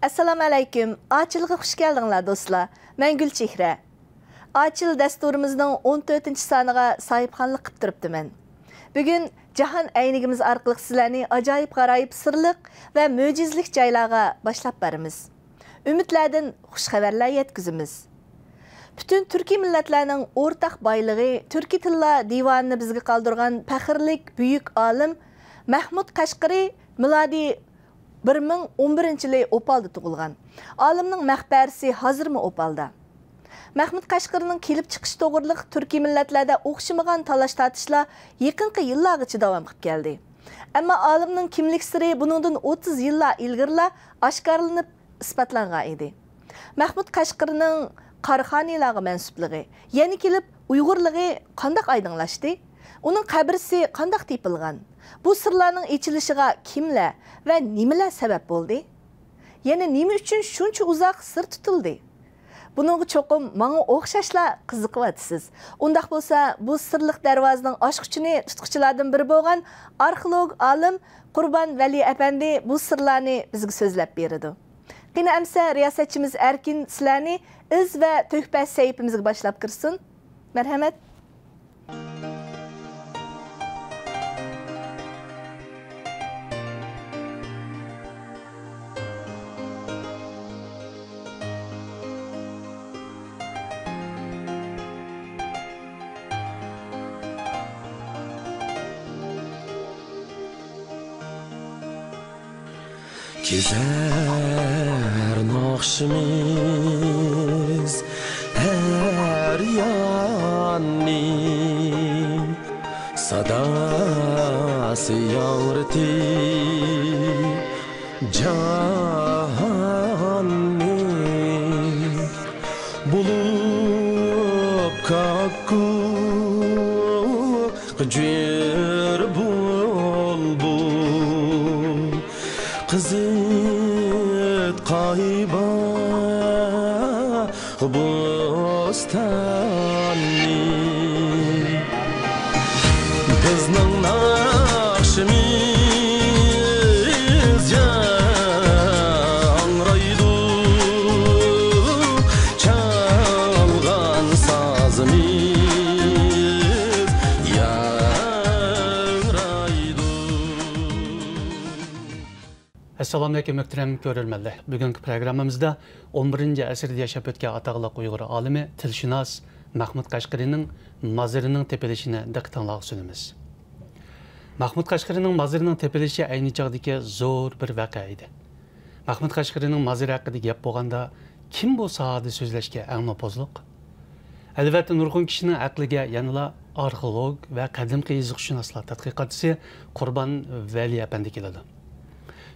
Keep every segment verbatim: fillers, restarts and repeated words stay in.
ئەسسالامۇ ئەلەيكۇم. ئاچىلغا خۇش كەلدىڭلار، دوستلار. مەن گۈلچېھرە. ئاچىل دەستۇرىمىزنىڭ ئون تۆتىنچى سانىغا ساھىبخانلىق قىپ تۇرۇپتىمەن. بۈگۈن جاھان ئەينىكىمىز ئارقىلىق سىلەرنى ئاجايىپ-غارايىپ سىرلىق ۋە مۆجىزىلىك جايلارغا باشلاپ بارىمىز. ئۈمىدلەردىن خۇش خەۋەرلەر يەتكۈزىمىز. پۈتۈن تۈركىي مىللەتلەرنىڭ ئورتاق بايلىقى، تۈركىي تىللار دىۋانىنى بىزگە قالدۇرغان پەخىرلىك بۈيۈك ئالىم مەھمۇد قەشقىرى مىلادىي بىر مىڭ ئون بىرىنچى يىلى ئوپالدا تۇغۇلغان. ئالىمنىڭ مەقبەرىسى ھازىرمۇ ئوپالدا. مەھمۇد قەشقىرىنىڭ كېلىپ چىقىشى توغرىلىق تۈركىي مىللەتلەردە ئوخشىمىغان تالاش-تارتىشلار يېقىنقى يىللارغىچە داۋام قىلىپ كەلدى. ئەمما ئالىمنىڭ كىملىك سىرى بۇنىڭدىن ئوتتۇز يىللار ئىلگىرىلا ئاشكارىلىنىپ ئىسپاتلانغان ئىدى. مەھمۇد قەشقىرىنىڭ قاراخانىيلارغا مەنسۇپلۇقى، يەنە كېلىپ ئۇيغۇرلۇقى قانداق ئايدىڭلاشتى؟ ئۇنىڭ قەبرىسى قانداق تېپىلغان؟ بۇ سىرلارنىڭ ئېچىلىشىغا كىملەر ۋە نېمىلەر سەۋەب بولدى؟ يەنە نېمە ئۈچۈن شۇنچە ئۇزاق سىر تۇتۇلدى؟ بۇنىڭغا چوقۇم ماڭا ئوخشاشلا قىزىقىۋاتىسىز. ئۇنداق بولسا، بۇ سىرلىق دەرۋازىنىڭ ئاچقۇچىنى تۇتقۇچىلاردىن بىرى بولغان ئارخېئولوگ ئالىم قۇربان ۋەلى ئەپەندى بۇ سىرلارنى بىزگە سۆزلەپ بېرىدۇ. قېنى ئەمسە رىياسەتچىمىز ئەركىن سىلەرنى ئىز ۋە تۆھپە سەھىپىمىزگە باشلاپ كىرسۇن. مەرھەمەت. كېزەر ناخشىمىز ھەر ياننى، ساداسى ياڭرىتىپ جاھاننى. بولۇپ كاككۇك جۆر بۇلبۇل، قىزىتقاي باغ بوستاننى. بىزنىڭ ناخشىمىز ياڭرايدۇ، چالغان سازىمىز ياڭرايدۇ. ئەسسالامۇئەلەيكۇم، مۆھتەرەم كۆرۈرمەنلەر. بۈگۈنكى پروگراممىمىزدا ئون بىرىنچى ئەسىردە ياشاپ ئۆتكەن ئاتاقلىق ئۇيغۇر ئالىمى، تىلشۇناس مەھمۇد قەشقىرىنىڭ مازىرىنىڭ تېپىلىشىنى دىققىتىڭلارغا سۇنىمىز. مەھمۇد قەشقىرىنىڭ مازىرىنىڭ تېپىلىشى ئەينى چاغدىكى زور بىر ۋەقە ئىدى. مەھمۇد قەشقىرىنىڭ مازىرى ھەققىدە گەپ بولغاندا، كىم بۇ ساھەدە سۆزلەشكە ئەڭ نوپۇزلۇق؟ ئەلۋەتتە، نۇرغۇن كىشىنىڭ ئەقلىگە يەنىلا ئارخېئولوگ ۋە قەدىمكى يېزىقشۇناسلار تەتقىقاتچىسى قۇربان ۋەلى ئەپەندى كېلىدۇ.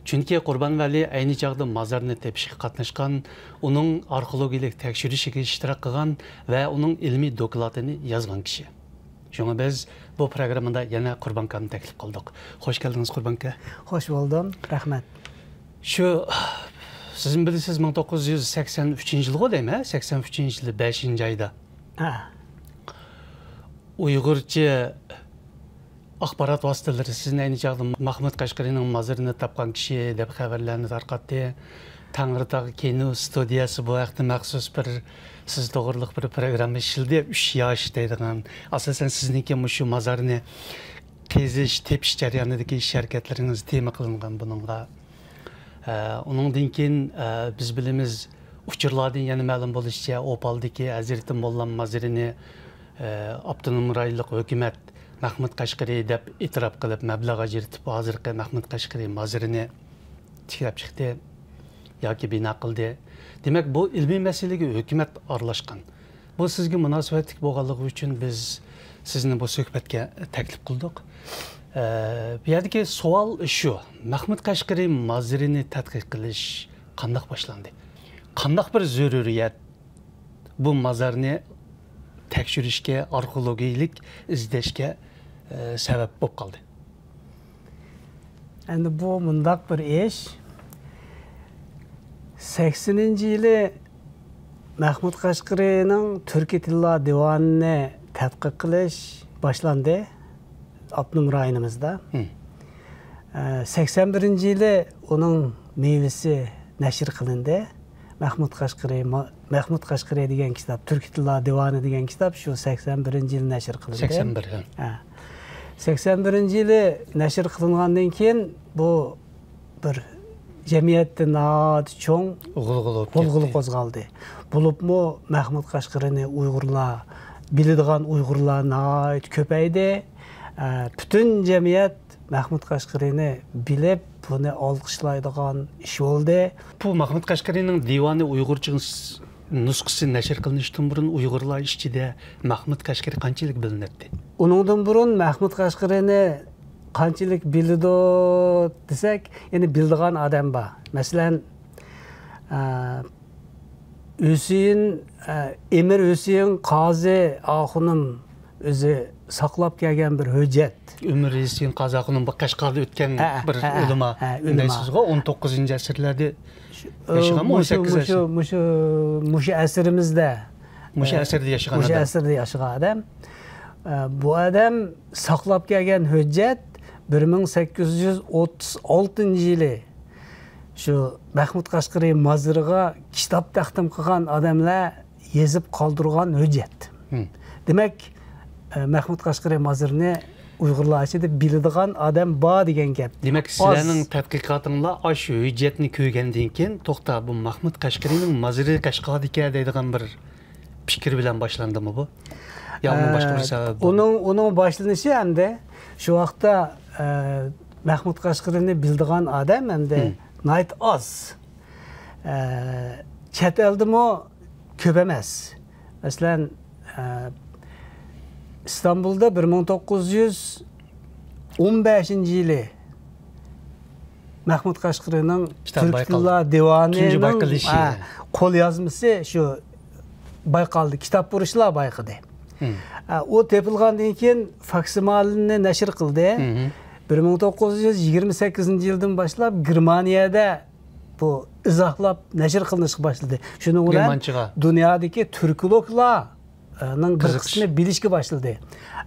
چۈنكى قۇربان ۋەلى ئەينى چاغدا مازارنى تېپىشقا قاتناشقان، ئۇنىڭ ئارخېئولوگىيەلىك تەكشۈرۈشىگە ئىشتىراك قىلغان ۋە ئۇنىڭ ئىلمىي دوكلاتىنى يازغان كىشى. شۇڭا بىز بۇ پروگراممىدا يەنە قۇربان ئاكامنى تەكلىپ قىلدۇق. خوش كەلدىڭىز، قۇربان ئاكا. خوش بولدۇم، رەھمەت. شۇ، سىزمۇ بىلىسىز، مىڭ توققۇز يۈز سەكسەن ئۈچىنچى يىلغۇ دەيمەن، سەكسەن ئۈچىنچى يىلى بەشىنچى ئايدا ھە. ئۇيغۇرچە ئاخبارات ۋاسىتىلىرى سىزنى ئەينى چاغدا مەھمۇد قەشقىرىنىڭ مازىرىنى تاپقان كىشى دەپ خەۋەرلەرنى تارقاتتى. تەڭرىتاغ كىنو ستۇدىيەسى بۇ ھەقتە مەخسۇس بىر سىز توغرىلىق بىر پروگرامما ئىشلىدى. ئۈچ ياش دەيدىغان، ئاساسەن سىزنىڭكى مۇشۇ مازارنى قېزىش، تېپىش جەريانىدىكى ئىش ھەرىكەتلىرىڭىز تېما قىلىنغان بۇنىڭغا. ئە، ئۇنىڭدىن كېيىن، ئە، بىز بىلىمىز، ئۇچۇرلاردىن يەنە مەلۇم بولۇشىچە، ئوپالدىكى ھەزرىتى موللام مازىرىنى، ئە، ئاپتونوم رايونلۇق ھۆكۈمەت مەھمۇد قەشقىرى دەپ ئېتىراپ قىلىپ، مەبلەغ ئاجرىتىپ، ھازىرقى مەھمۇد قەشقىرى مازىرىنى تىكلەپ چىقتى ياكى بىنا قىلدى. دېمەك، بۇ ئىلمىي مەسىلىگە ھۆكۈمەت ئارىلاشقان. بۇ سىزگە مۇناسىۋەتلىك بولغانلىقى ئۈچۈن بىز سىزنى بۇ سۆھبەتكە تەكلىپ قىلدۇق. ئە، بۇ يەردىكى سوئال شۇ، مەھمۇد قەشقىرى مازىرىنى تەتقىق قىلىش قانداق باشلاندى؟ قانداق بىر زۆرۈرىيەت بۇ مازارنى تەكشۈرۈشكە، ئارخېئولوگىيەلىك ئىزدەشكە، ئە، سەۋەب بولۇپ قالدى؟ ئەمدى بۇ مۇنداق بىر ئىش. سەكسىنىنچى يىلى مەھمۇد قەشقىرىنىڭ تۈركىي تىللار دىۋانىنى تەتقىق قىلىش باشلاندى ئاپتونوم رايونىمىزدا. ھىم. ئە، سەكسەن بىرىنچى يىلى ئۇنىڭ مېۋىسى نەشر قىلىندى. مەھمۇد قەشقىرى، ما-، مەھمۇد قەشقىرى دېگەن كىتاب، تۈركىي تىللار دىۋانى دېگەن كىتاب شۇ سەكسەن بىرىنچى يىلى نەشر قىلىندى. سەكسەن بىر، ھە. ھە. سەكسەن بىرىنچى يىلى نەشر قىلىنغاندىن كېيىن، بۇ بىر جەمئىيەتتە ناھايىتى چوڭ غۇلغۇلا بولۇپ غۇلغۇلا كەتتى. قوزغالدى. بولۇپمۇ مەھمۇد قەشقىرىنى ئۇيغۇرلار، بىلىدىغان ئۇيغۇرلار ناھايىتى كۆپەيدى. ئە، پۈتۈن جەمئىيەت مەھمۇد قەشقىرىنى بىلىپ، بۇنى ئالقىشلايدىغان ئىش بولدى. بۇ مەھمۇد قەشقىرىنىڭ دىۋانى ئۇيغۇرچە نۇسخىسى نەشر قىلىنىشتىن بۇرۇن ئۇيغۇرلار ئىچىدە مەھمۇد قەشقىرى قانچىلىك بىلىنەتتى؟ ئۇنىڭدىن بۇرۇن مەھمۇد قەشقىرىنى قانچىلىك بىلىدۇ دېسەك، يەنە بىلىدىغان ئادەم بار. مەسىلەن، ئە، ھۈسېيىن، ئە، ئەمىر ھۈسېيىن قازى ئاخۇنۇم ئۆزى ساقلاپ كەلگەن بىر ھۆججەت. ئەمىر ھۈسېيىن قازى ئاخۇنۇم بۇ قەشقەردە ئۆتكەن ھە، بىر ھە، ئۆلىما ھە، ئۆلىما. دەيسىزغۇ، ئون توققۇزىنچى ئەسىرلەردە ياشىغانمۇ؟ مۇشۇ، ئون سەككىز مۇشۇ، ئەسىر. مۇشۇ، مۇشۇ ئەسىرىمىزدە، مۇشۇ ئە، ئەسىردە ياشىغان مۇشۇ ئادەم. ئەسىردە ياشىغان ئادەم. ئە، بۇ ئادەم ساقلاپ كەلگەن ھۆججەت بىر مىڭ سەككىز يۈز ئوتتۇز ئالتىنچى يىلى شۇ مەھمۇد قەشقىرى مازىرىغا كىتاب تەقدىم قىلغان ئادەملەر يېزىپ قالدۇرغان ھۆججەت. ھىم. دېمەك، ئە، مەھمۇد قەشقىرى مازىرىنى ئۇيغۇرلار ئىچىدە بىلىدىغان ئادەم بار دېگەن گەپ. دېمەك، ئاز. سىلەرنىڭ تەتقىقاتىڭلار ئاشۇ ھۆججەتنى كۆرگەندىن كېيىن، توختا، بۇ مەھمۇد قەشقىرىنىڭ مازىرى قەشقەردىكەن دەيدىغان بىر پىكىر بىلەن باشلاندىمۇ بۇ؟ يا ئۇنىڭ باشقا بىر ئە، سەۋەبى بار؟ ئۇنىڭ، ئۇنىڭ باشلىنىشى ئەمدى شۇ ۋاقىتتا، ئە، مەھمۇد قەشقىرىنى بىلىدىغان ئادەم ئەمدى ھىم. ناھايىتى ئاز. ئە، چەت ئەلدىمۇ كۆپ ئەمەس. مەسىلەن، ئە، ئىستانبۇلدا بىر مىڭ توققۇز يۈز ئون بەشىنچى يىلى مەھمۇد قەشقىرىنىڭ كىتاب تۈركىي بايقالدى. تىللار دىۋانىنىڭ، تۇنجى بايقىلىشى. ئە، قوليازمىسى شۇ بايقالدى، كىتابپۇرۇشلار بايقىدى. ھىم. ئە، ئۇ تېپىلغاندىن كېيىن فاكسىمىلىنى نەشر قىلدى. ھىم. بىر مىڭ توققۇز يۈز يىگىرمە سەككىزىنچى يىلدىن باشلاپ گېرمانىيەدە بۇ ئىزاھلاپ نەشر قىلىنىشقا باشلىدى. شۇنىڭ بىلەن گېرمانچىغا. دۇنيادىكى تۈركولوگلارنىڭ بىر قىزىقىش. قىسمى بىلىشكە باشلىدى.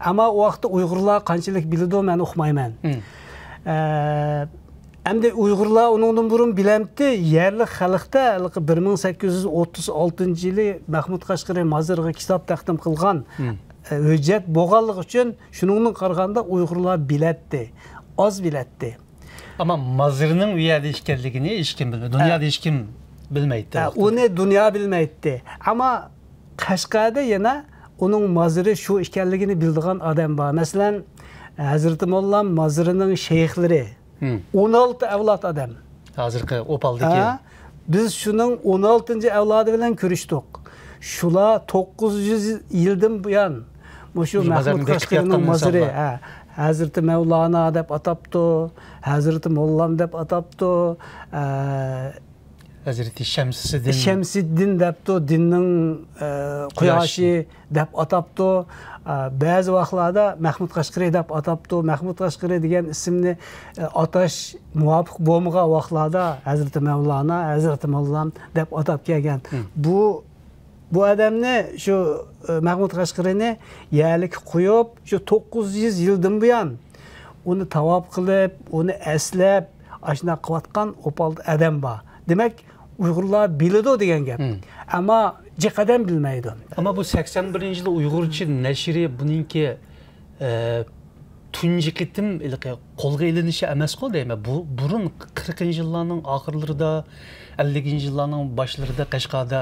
ئەمما ئۇ ۋاقىتتا ئۇيغۇرلار قانچىلىك بىلىدۇ، مەن ئۇقمايمەن. ھىم. ئە، ئەمدى ئۇيغۇرلار ئۇنىڭدىن بۇرۇن بىلەمتى، يەرلىك خەلقتە ھېلىقى بىر مىڭ سەككىز يۈز ئوتتۇز ئالتىنچى يىلى مەھمۇد قەشقىرى مازىرىغا كىتاب تەقدىم قىلغان، ھىم. ئە، ھۆججەت بولغانلىقى ئۈچۈن، شۇنىڭدىن قارىغاندا ئۇيغۇرلار بىلەتتى، ئاز بىلەتتى. ئەمما مازىرنىڭ ئۇ يەردە ئىكەنلىكىنى ھېچكىم بىلمەيدۇ. دۇنيادا ھە. ھېچكىم بىلمەيتتى ھە، ۋاقتىدا. ئۇنى دۇنيا بىلمەيتتى. ئەمما قەشقەردە يەنە ئۇنىڭ مازىرى شۇ ئىكەنلىكىنى بىلىدىغان ئادەم بار. مەسىلەن، ھەزرىتى موللام مازىرىنىڭ شەيخلىرى. ھىم. ئون ئالتە ئەۋلاد ئادەم. ھازىرقى ئوپالدىكى. ھە، بىز شۇنىڭ ئون ئالتىنچى ئەۋلادى بىلەن كۆرۈشتۇق. شۇلار توققۇز يۈز يىلدىن بۇيان مۇشۇ مۇشۇ مەھمۇد مازارنى بېقىپ قەشقىرىنىڭ ياتقان مازىرى، ئىنسانلار. ھە، ھەزرىتى مەۋلانا دەپ ئاتاپتۇ، ھەزرىتى موللام دەپ ئاتاپتۇ، ئە، ھەزرىتى شەمسىدىن. شەمسىدىن دەپتۇ، دىننىڭ، ئە، قۇياشى. قۇياشى دەپ ئاتاپتۇ. ئە، بەزى ۋاقىتلاردا مەھمۇد قەشقىرى دەپ ئاتاپتۇ. مەھمۇد قەشقىرى دېگەن ئىسىمنى، ئە، ئاتاش مۇۋاپىق بولمىغان ۋاقىتلاردا ھەزرىتى مەۋلانا، ھەزرىتى موللام دەپ ئاتاپ كەلگەن. ھىم. بۇ، بۇ ئادەمنى شۇ، ئە، مەھمۇد قەشقىرىنى يەرلىككە قويۇپ، شۇ توققۇز يۈز يىلدىن بۇيان ئۇنى تاۋاپ قىلىپ، ئۇنى ئەسلەپ، ئاشۇنداق قىلىۋاتقان ئوپال ئادەم بار. دېمەك، ئۇيغۇرلار بىلىدۇ دېگەن گەپ. ھىم. ئەمما جىق ئادەم بىلمەيدۇ. ئەمما بۇ سەكسەن بىرىنچى يىل ئۇيغۇرچە نەشرى بۇنىڭكى، ئە، تۇنجى قېتىم ھېلىقى قولغا ئېلىنىشى ئەمەسقۇ دەيمەن. بۇ، بۇرۇن قىرىقىنچى يىللارنىڭ ئاخىرلىرىدا، ئەللىكىنچى يىللارنىڭ باشلىرىدا قەشقەردە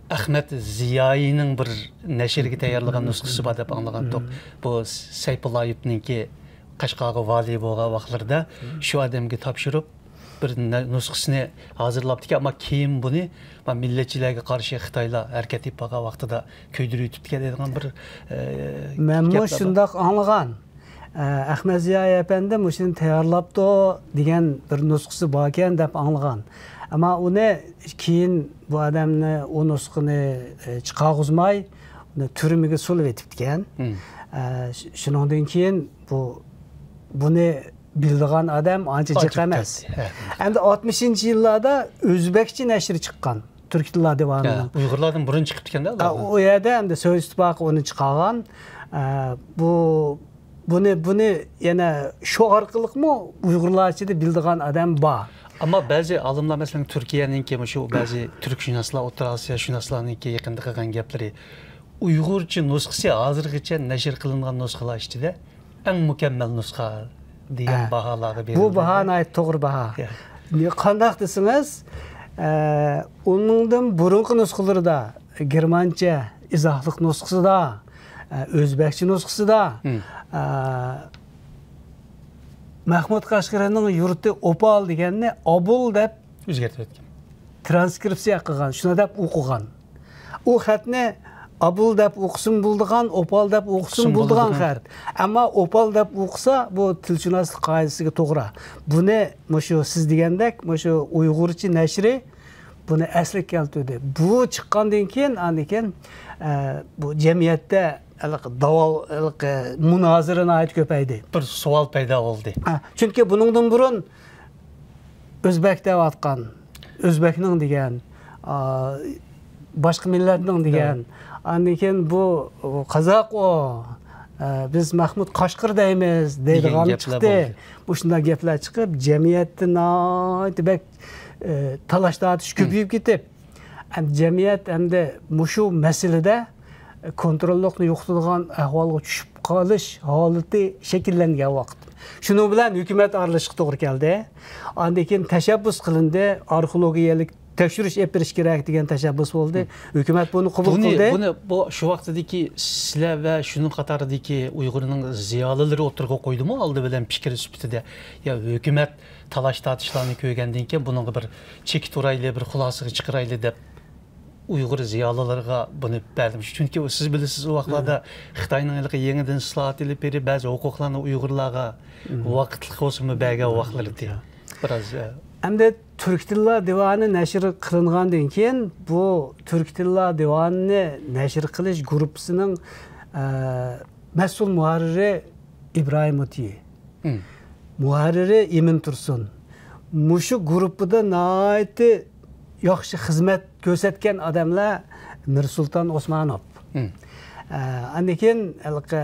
ئەخمەت زىيائىينىڭ بىر نەشرىگە تەييارلىغان نۇسخىسى بار دەپ ئاڭلىغانتۇق. ھىم. بۇ سەيپۇللايېۋنىڭكى قەشقەرگە ۋالىي بولغان ۋاقىتلىرىدا ھىم. شۇ ئادەمگە تاپشۇرۇپ، بىر نە-، نۇسخىسىنى ھازىرلاپتىكەن، ئەمما كېيىن بۇنى، ما، مىللەتچىلەرگە قارشى خىتايلار ھەرىكەت ئېلىپ بارغان ۋاقتىدا كۆيدۈرۈۋېتىپتىكەن دەيدىغان بىر، ئە، مەنمۇ گەپلەر بار. شۇنداق ئاڭلىغان. ئە، ئەخمەت زىيائىي ئەپەندى مۇشۇنى تەييارلاپتۇ دېگەن بىر نۇسخىسى باركەن دەپ ئاڭلىغان. ئەمما ئۇنى كېيىن بۇ ئادەمنى ئۇ نۇسخىنى، ئە، چىقارغۇزماي، ئۇنى تۈرمىگە سولىۋېتىپتىكەن. ھىم. ئە، ش-، شۇنىڭدىن كېيىن بۇ، بۇنى بىلىدىغان ئادەم ئانچە جىق ئاجىپ ئەمەس. كەتتى. ھە. ئەمدى ئاتمىشىنچى يىللاردا ئۆزبەكچە نەشرى چىققان، تۈركىي تىللار دىۋانىنىڭ. ھە، ئۇيغۇرلاردىن بۇرۇن چىقىپتىكەن-دە ھە، ئۇلار. ئۇ يەردە ئەمدى سوۋېت ئىتتىپاقى ئۇنى چىقارغان. ئە، بۇ، بۇنى، بۇنى يەنە شۇ ئارقىلىقمۇ ئۇيغۇرلار ئىچىدە بىلىدىغان ئادەم بار. ئەمما بەزى ئالىملار، مەسىلەن، تۈركىيەنىڭكى مۇشۇ بەزى تۈركشۇناسلار، ئوتتۇرا ئاسىياشۇناسلارنىڭكى يېقىندا قىلغان گەپلىرى، ئۇيغۇرچە نۇسخىسى ھازىرغىچە نەشر قىلىنغان نۇسخىلار ئىچىدە ئەڭ مۇكەممەل نۇسخا دېگەن ھە. باھالارغا بۇ بېرىلدى. باھا ناھايىتى توغرا باھا. يا. نى-، قانداق دېسىڭىز، ئە، ئۇنىڭدىن بۇرۇنقى نۇسخىلىرىدا گېرمانچە ئىزاھلىق نۇسخىسىدا، ئە، ئۆزبەكچە نۇسخىسىدا، مم. ئە، مەھمۇد قەشقىرىنىڭ يۇرتى ئوپال دېگەننى ئابۇل دەپ ئۆزگەرتىۋەتكەن. ترانسكرىپسىيە قىلغان، شۇنداق دەپ ئوقۇغان. ئۇ خەتنى ئابۇل دەپ ئوقۇسىمۇ بولىدىغان، ئوپال دەپ ئوقۇسىمۇ بولىدىغان خەت. ئەمما ئوپال دەپ ئوقۇسا، بۇ تىلشۇناسلىق قائىدىسىگە توغرا. بۇنى مۇشۇ سىز دېگەندەك، مۇشۇ ئۇيغۇرچە نەشرى بۇنى ئەسلىگە كەلتۈردى. بۇ چىققاندىن كېيىن، ئاندىن كېيىن، ئە، بۇ جەمئىيەتتە ھېلىقى داۋا، ھېلىقى مۇنازىرە ناھايىتى كۆپەيدى. بىر سوئال پەيدا بولدى. ھە، چۈنكى بۇنىڭدىن بۇرۇن ئۆزبەك دەۋاتقان، ئۆزبەكنىڭ دېگەن، ئا، باشقا مىللەتنىڭ دېگەن، ئاندىن كېيىن بۇ، ئۇ، قازاق ئۇ، ئە، بىز مەھمۇد قاشقىرى دەيمىز دەيدىغان چىقتى. مۇشۇنداق گەپلەر چىقىپ، جەمئىيەتتە ناھايىتى بەك، ئە، تالاش تارتىش كۆپىيىپ كېتىپ، ئەمدى جەمئىيەت ئەمدى مۇشۇ مەسىلىدە كونتروللۇقنى يوقىتىدىغان ئەھۋالغا چۈشۈپ قالىش ھالىتى شەكىللەنگەن ۋاقىت. شۇنىڭ بىلەن ھۆكۈمەت ئارىلىشىشقا توغرا كەلدى. ئاندىن كېيىن تەشەببۇس قىلىندى، ئارخېئولوگىيەلىك تەكشۈرۈش ئېلىپ بېرىش كېرەك دېگەن تەشەببۇس بولدى. ھۆكۈمەت بۇنى قوبۇل بۇنى، قىلدى. بۇنى، بۇ شۇ ۋاقتىدىكى سىلەر ۋە شۇنىڭ قاتارىدىكى ئۇيغۇرنىڭ زىيالىيلىرى ئوتتۇرىغا قويدىمۇ ئالدى بىلەن پىكىر سۈپىتىدە؟ يا ھۆكۈمەت تالاش-تارتىشلارنى كۆرگەندىن كېيىن بۇنىڭغا بىر چېكىت ئۇرايلى، بىر خۇلاسىغا چىقىرايلى دەپ ئۇيغۇر زىيالىيلىرىغا بۇنى بەردىم. چۈنكى سىز بىلىسىز، ئۇ ۋاقىتلاردا خىتاينىڭ ھېلىقى يېڭىدىن ئىسلاھات ئېلىپ بېرىپ، بەزى ھوقۇقلارنى ئۇيغۇرلارغا ۋاقىتلىق بولسىمۇ بەرگەن ۋاقىتلىرى ئىدى. بىراز، ئە، ئەمدى تۈرك تىللار دىۋانى نەشر قىلىنغاندىن كېيىن، بۇ تۈرك تىللار دىۋانىنى نەشر قىلىش گۇرۇپپىسىنىڭ، ئە، مەسئۇل مۇھەررىرى ئىبراھىم مۇتىي، مۇھەررىرى ئىمىن تۇرسۇن. مۇشۇ گۇرۇپپىدا ناھايىتى ياخشى خىزمەت كۆرسەتكەن ئادەملەر مىرسۇلتان ئوسمانوف. ئە، ئاندىن كېيىن ھېلىقى،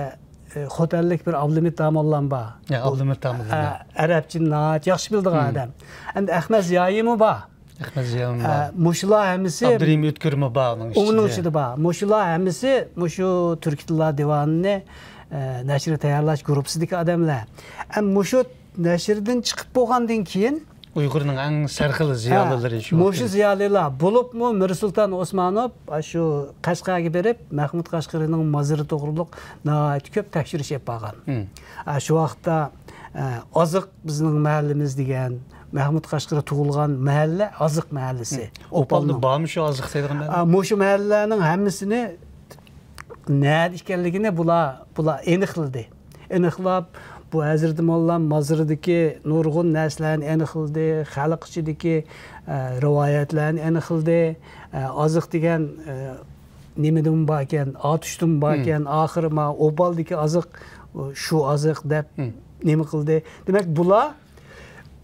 ئە، خوتەنلىك بىر ئابلىمىت داموللام بار. يا، ئابلىمىت داموللام، ئە، يا. ئەرەبچىنى ناھايىتى ياخشى بىلىدىغان ئادەم. ئەمدى ئەخمەت زىيائىيمۇ بار. ئەخمەت زىيائىيمۇ بار. ئە، مۇشۇلار ھەممىسى ئابدۇرېھىم ئۆتكۈرمۇ بار ئۇنىڭ ئىچىدە. ئۇنىڭ ئىچىدە بار. مۇشۇلار ھەممىسى مۇشۇ تۈركىي تىللار دىۋانىنى، ئە، نەشر تەييارلاش گۇرۇپپىسىدىكى ئادەملەر. ئە، مۇشۇ نەشردىن چىقىپ بولغاندىن كېيىن ئۇيغۇرنىڭ ئەڭ سەرخىل زىيالىيلىرى شۇ مۇشۇ زىيالىيلار بولۇپمۇ مىرسۇلتان ئوسمانوف شۇ قەشقەرگە بېرىپ، مەھمۇد قەشقىرىنىڭ مازىرى توغرۇلۇق ناھايىتى كۆپ تەكشۈرۈش ئېلىپ بارغان. ئە، شۇ ۋاقىتتا، ئە، ئازىق بىزنىڭ مەھەللىمىز دېگەن، مەھمۇد قەشقىرى تۇغۇلغان مەھەللە ئازىق مەھەللىسى. ئوپالدا بارمۇ شۇ ئازىق دەيدىغان مەھەللە؟ ئە، مۇشۇ مەھەللىلەرنىڭ ھەممىسىنى نەدە ئىكەنلىكىنى بۇلار، بۇلار ئېنىقلىدى. ئېنىقلاپ، بۇ ھەزرىتى موللا مازىرىدىكى نۇرغۇن نەرسىلەرنى ئېنىقلىدى، خەلق ئىچىدىكى، ئە، رىۋايەتلەرنى ئېنىقلىدى. ئە، ئازىق دېگەن، ئە، نېمىدىن باركەن، ئاتۇشتىن باركەن، ئاخىرى ما ئوپالدىكى ئازىق، شۇ ئازىق دەپ نېمە قىلدى. دېمەك، بۇلار